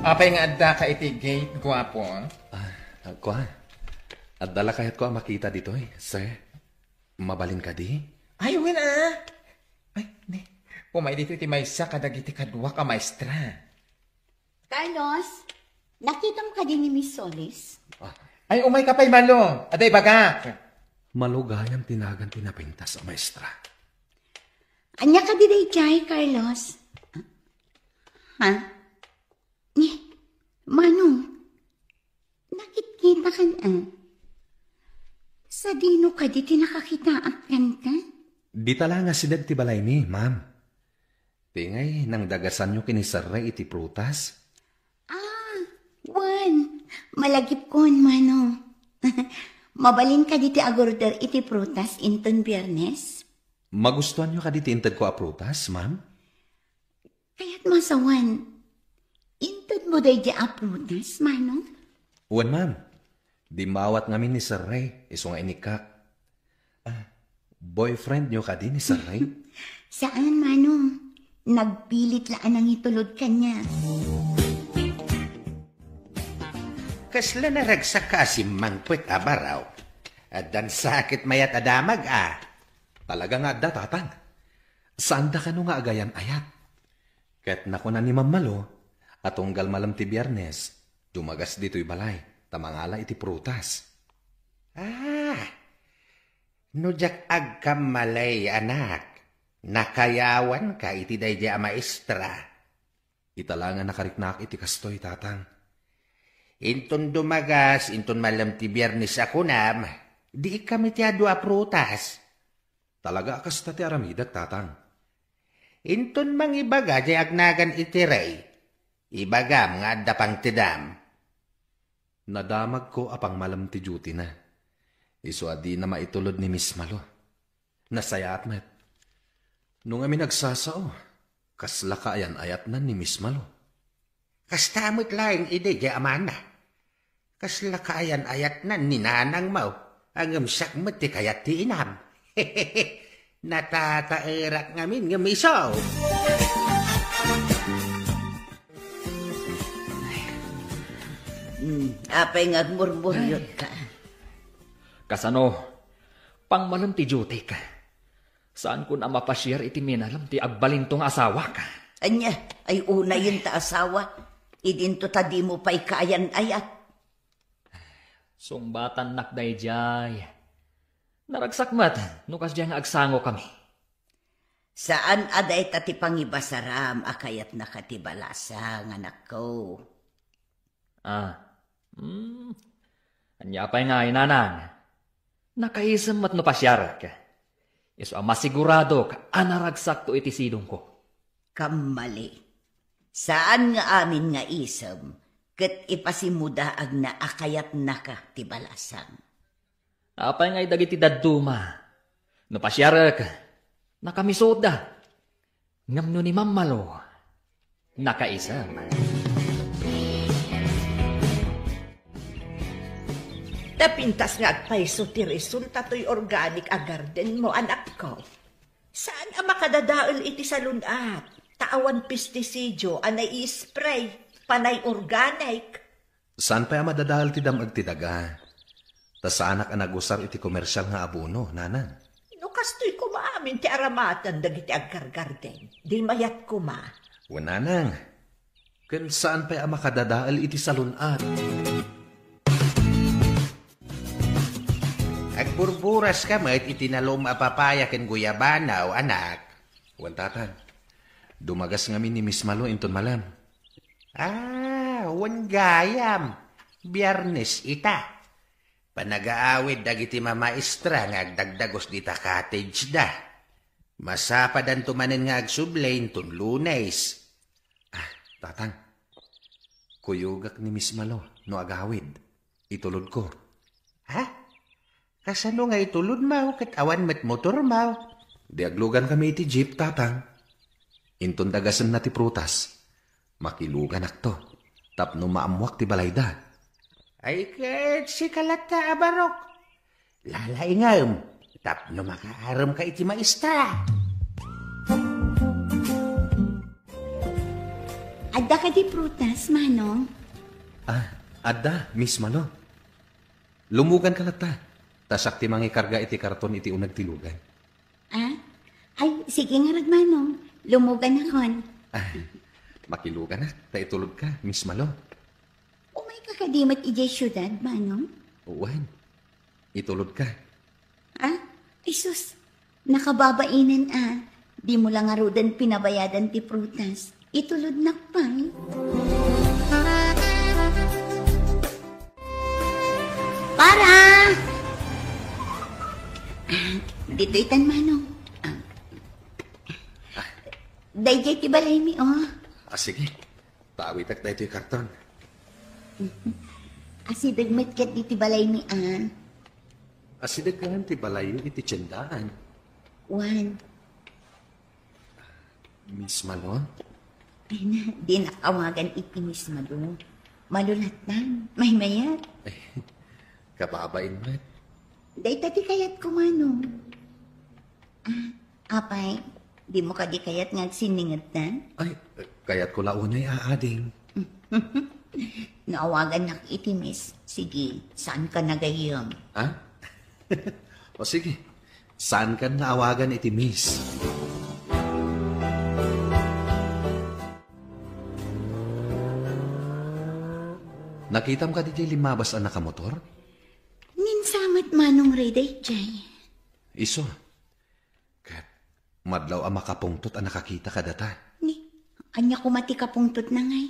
Apay nga addaka iti gate, guapo? Ah, kua. Adda la kayatko a makita ditoy, sir. Mabalin kadi? Ay, wen, a. Ay, ne. Umay ditoy ti maysa kadagiti kaduak a maestra. Carlos, nakitam kadi ni Miss Solis? Ah, ay, umay ka pay, Malo. Adda ibagak. Malo gayam ti nagan ti napintas a maestra. Ania kadi daydiay, Carlos? Ha? Ni, Manong, nakitkitakan, a? Sadino kadi ti nakakitaak kenka? Dita la nga sideg ti balaymi, ma'am. Ti ngay, nangdagasanyo ken ni Sir Ray iti prutas? Ah, wen. Malagipkon, Manong. Mabalin kadi ti agorder iti prutas inton Biyernes? Magustuanyo kadi ti intedko a prutas, ma'am? Kayatmo a sawen, intedmo daydiay a prutas, Manong? Wen, ma'am. Dimmawat ngamin ni Sir Ray, isu nga inikkak. Ah, boyfriendyo kadi ni Sir Ray? Saan, Manong. Nagpilit la a nangitulod kaniak. Kasla naragsak ka a simmangpet a baraw. Addan sakit mayat a damag, a? Talaga nga adda, Tatang. Saanda kano nga agayan-ayat. Ket nakuna ni Ma'am Malo a tunggal malem ti Biyernes, dumagas ditoy balay ta mangala iti prutas. Ah, no diak agkammalay, anak, nakayawanka iti daydiay a maestra. Ita la nga nakariknaak iti kastoy, Tatang. Inton dumagas, inton malem ti Biyernes a kunam, diikkami ti adu a prutas. Talaga a kasta ti aramidek, Tatang. Inton mangibaga diay agnagan iti Ray, ibagam nga adda pangtedam. Nadamagko a pangmalem ti duty-na. Isu a dina maitulod ni Miss Malo. Nasayaat met. No ngamin agsasao, kasla kaayan-ayatnan ni Miss Malo. Kasta met laeng idi diay amana. Kasla kaayan-ayatnan ni nanangmo, ngem siak met ti kayat ti inam. Natataerak ngamin ngem isu. Apay nga agmurmuriot ka? Kasano? Pangmalem ti duty ka. Saankon a mapasiar iti minalem ti agbalinto nga asawak. Ania, ay unayen ta asawa. Idinto ta dimo pay kaayan-ayat. Sungbatannak daydiay. Naragsak met no kasdiay nga agsangokami. Saan a dayta ti pangibasaram a kayatnaka ti balasang, anakko. Ah. Hmm. Ania pay ngay, nanang? Nakaisem met no pasiarek. Isu a masiguradok a naragsakto iti sidongko. Kammali. Saan nga amin nga isem ket ipasimudaagna a kayatnaka ti balasang. Apay ngay dagiti dadduma? No pasiarek, nakamisutda. Ngem no ni Mammalo, nakaisem. Ta pintas nga agpayso ti resulta toy organic a garden mo, anakko. Saan a makadadael iti salun-at, ta awan pesticidio a nai-spray, panay organic. Saan pay a madadael ti dam-eg ti daga. Ta saanak a nagusar iti komersial nga abono, nanang. No kastoy koma amin ti aramatan dagiti aggargarden, di mayat koma. Wen, nanang, ken saan pay a makadadael iti salun-at. Agburburas ka met iti nalum a papaya ken guyabanaw, anak. Wen, tatang, dumagas ngamin ni Miss Malo inton malem. Ah, wen gayam. Biyernes ita. Panagaawid dagiti mamaestra nga agdagdagos dita cottage da. Masapadanto manen nga agsubli inton Lunes. Ah, tatang, kuyogak ni Miss Malo no agawid. Itulodko. Ha? Kasano nga itulodmo ket awan met motormo? Di aglugankami iti jeep, tatang. Inton dagasenna ti prutas, makiluganakto tapno maammoak ti balayda. Ay, ket sika latta a barok. Lalaingem tapno makaaremka iti maestra. Adda kadi prutas, Manong? Ah, adda, Miss Malo. Lumuganka latta. Ta siak ti mangikarga iti karton iti uneg ti lugan. Ah? Ay, sige ngarud, Manong. Lumuganakon. Ah, makiluganak ta itulodka, Miss Malo. Umayka kadi met idiay siudad, Manong? Wen. Itulodka. Ah? Ay sus, nakababainen a. Dimo la ngaruden pinabayadan ti prutas. Itulodnak pay. Para! Ah, ditoy tan, Manong. Ah. Daydiay ti balaymi, oh. Ah, sige. Paawitak daytoy karton. Asideg met ket ditoy balaymi, ah. Asideg ngamin ti balayyo iti tiendaan. Wen. Miss Malo? Ay na, dinak awagan iti Miss Malo. Malo latta. Maymayat. Kababain met. Dayta ti kayatko, Manong. Ah, apay, dimo kadi kayat nga agsinningedtan? Ay, kayatko la unay a, ading. No awagannak iti Miss, sige, saanka a gayyem. Ha? O sige, saankan nga awagan iti Miss. Nakitam kadi diay limmabas a nakamotor? Ninsamet, Manong Ray, daydiay. Isu. Ket madlaw a makapungtot a nakakita kadata. Ni, ania koma ti kapungtotna ngay?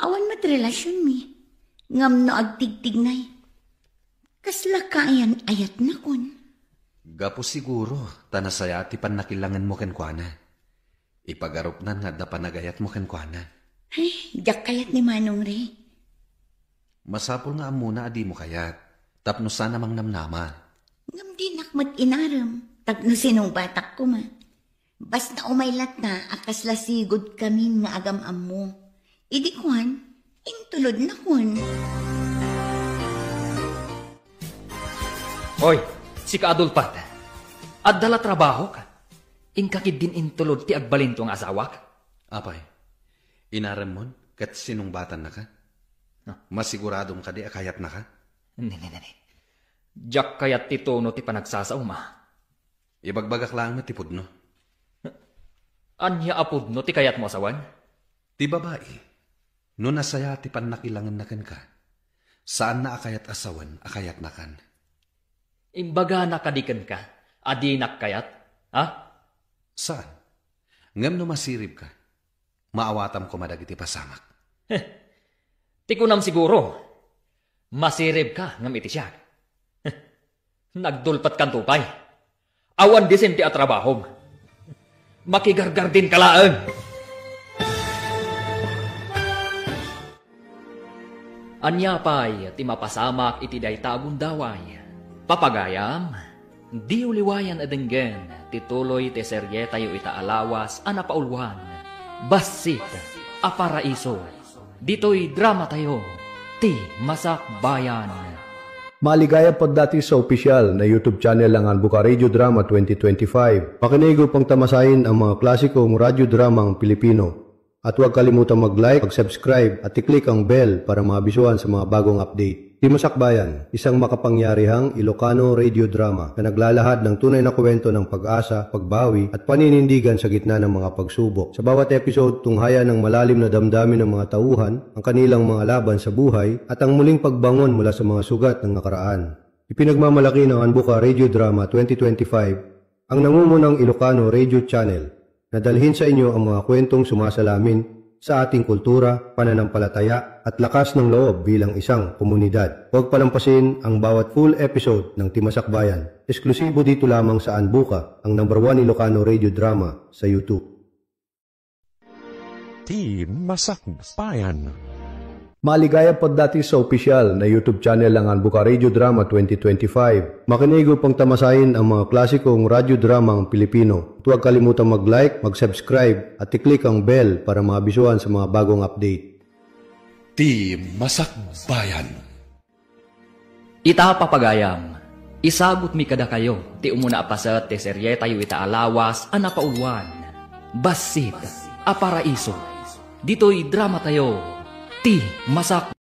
Awan met relasionmi. Ngem no agtigtignay, kasla kaayan-ayatnakon. Gapu siguro ta nasayaat ti pannakilangenmo kenkuana. Ipagarupnan nga adda panagayatmo kenkuana. Ay, diak kayat ni Manong Ray. Masapul nga ammona a dimo kayat, tapno saan a mangnamnama. Ngem dinak met inarem, tapno sinungbatak koma. Basta umay latta a kasla sigudkamin nga agam-ammo. Idi kuan, intulodnakon. Hoy, sika a dulpat. Adda la trabahok? Inka ketdin intulod ti agbalinto nga asawak? Apay, inaremmon ket sinungbatannaka? Masiguradom kadi a kayatnaka? Nini, nini. Diak kayat ti tono ti panagsasaom, a. Ibagbagak laeng met ti pudno. Ania a pudno ti kayatmo a sawen? Ti babai, no nasaya ti pannakilangenna kenka, saanna a kayat a sawen a kayatnakan. Imbagana kadi kenka a dinak kayat, ha? Saan. Ngem no masiribka, maawatam koma dagiti pasamak. Heh, ti kunam siguro, masiribka ngem iti siak. Heh, nagdulpetkanto pay. Awan disim ti atrabahom. Makigargardin ka laeng. Ania pay ti mapasamak iti dayta a gundaway? Papagayam, diyo liwayan a denggen ti tuloy ti serietayo ita a lawas a napauluan, Bassit a Paraiso. Ditoy dramatayo, ti Masakbayan. Maligayam pagdati sa opisyal na YouTube channel ng Anbuka Radio Drama twenty twenty-five. Makinig upang tamasain ang mga klasikong radyo dramang Pilipino. At huwag kalimutang mag-like, mag-subscribe, at i-click ang bell para maabisuhan sa mga bagong update. Ti Masakbayan, isang makapangyarihang Ilocano radio drama na naglalahad ng tunay na kwento ng pag-asa, pagbawi, at paninindigan sa gitna ng mga pagsubok. Sa bawat episode, tunghayan ng malalim na damdamin ng mga tauhan ang kanilang mga laban sa buhay at ang muling pagbangon mula sa mga sugat ng nakaraan. Ipinagmamalaki ng Anbuka Radio Drama twenty twenty-five ang nangungunang Ilocano Radio Channel na dalhin sa inyo ang mga kwentong sumasalamin sa ating kultura, pananampalataya, at lakas ng loob bilang isang komunidad. Huwag palampasin ang bawat full episode ng Ti Masakbayan. Eksklusibo dito lamang sa Anbuka, ang number one Ilocano radio drama sa YouTube. Ti Masakbayan. Maligayam pagdati sa opisyal na YouTube channel ng Anbuka Radio Drama twenty twenty-five. Makinig upang tamasain ang mga klasikong radyo dramang Pilipino. At huwag kalimutang mag-like, mag-subscribe, at i-click ang bell para maabisuhan sa mga bagong update. Ti Masakbayan. Ita, papagayam, isagutmi kadakayo ti umuna a paset ti serietayo ita a lawas a napauluan, Bassit a Paraiso. Ditoy dramatayo, ti Masak-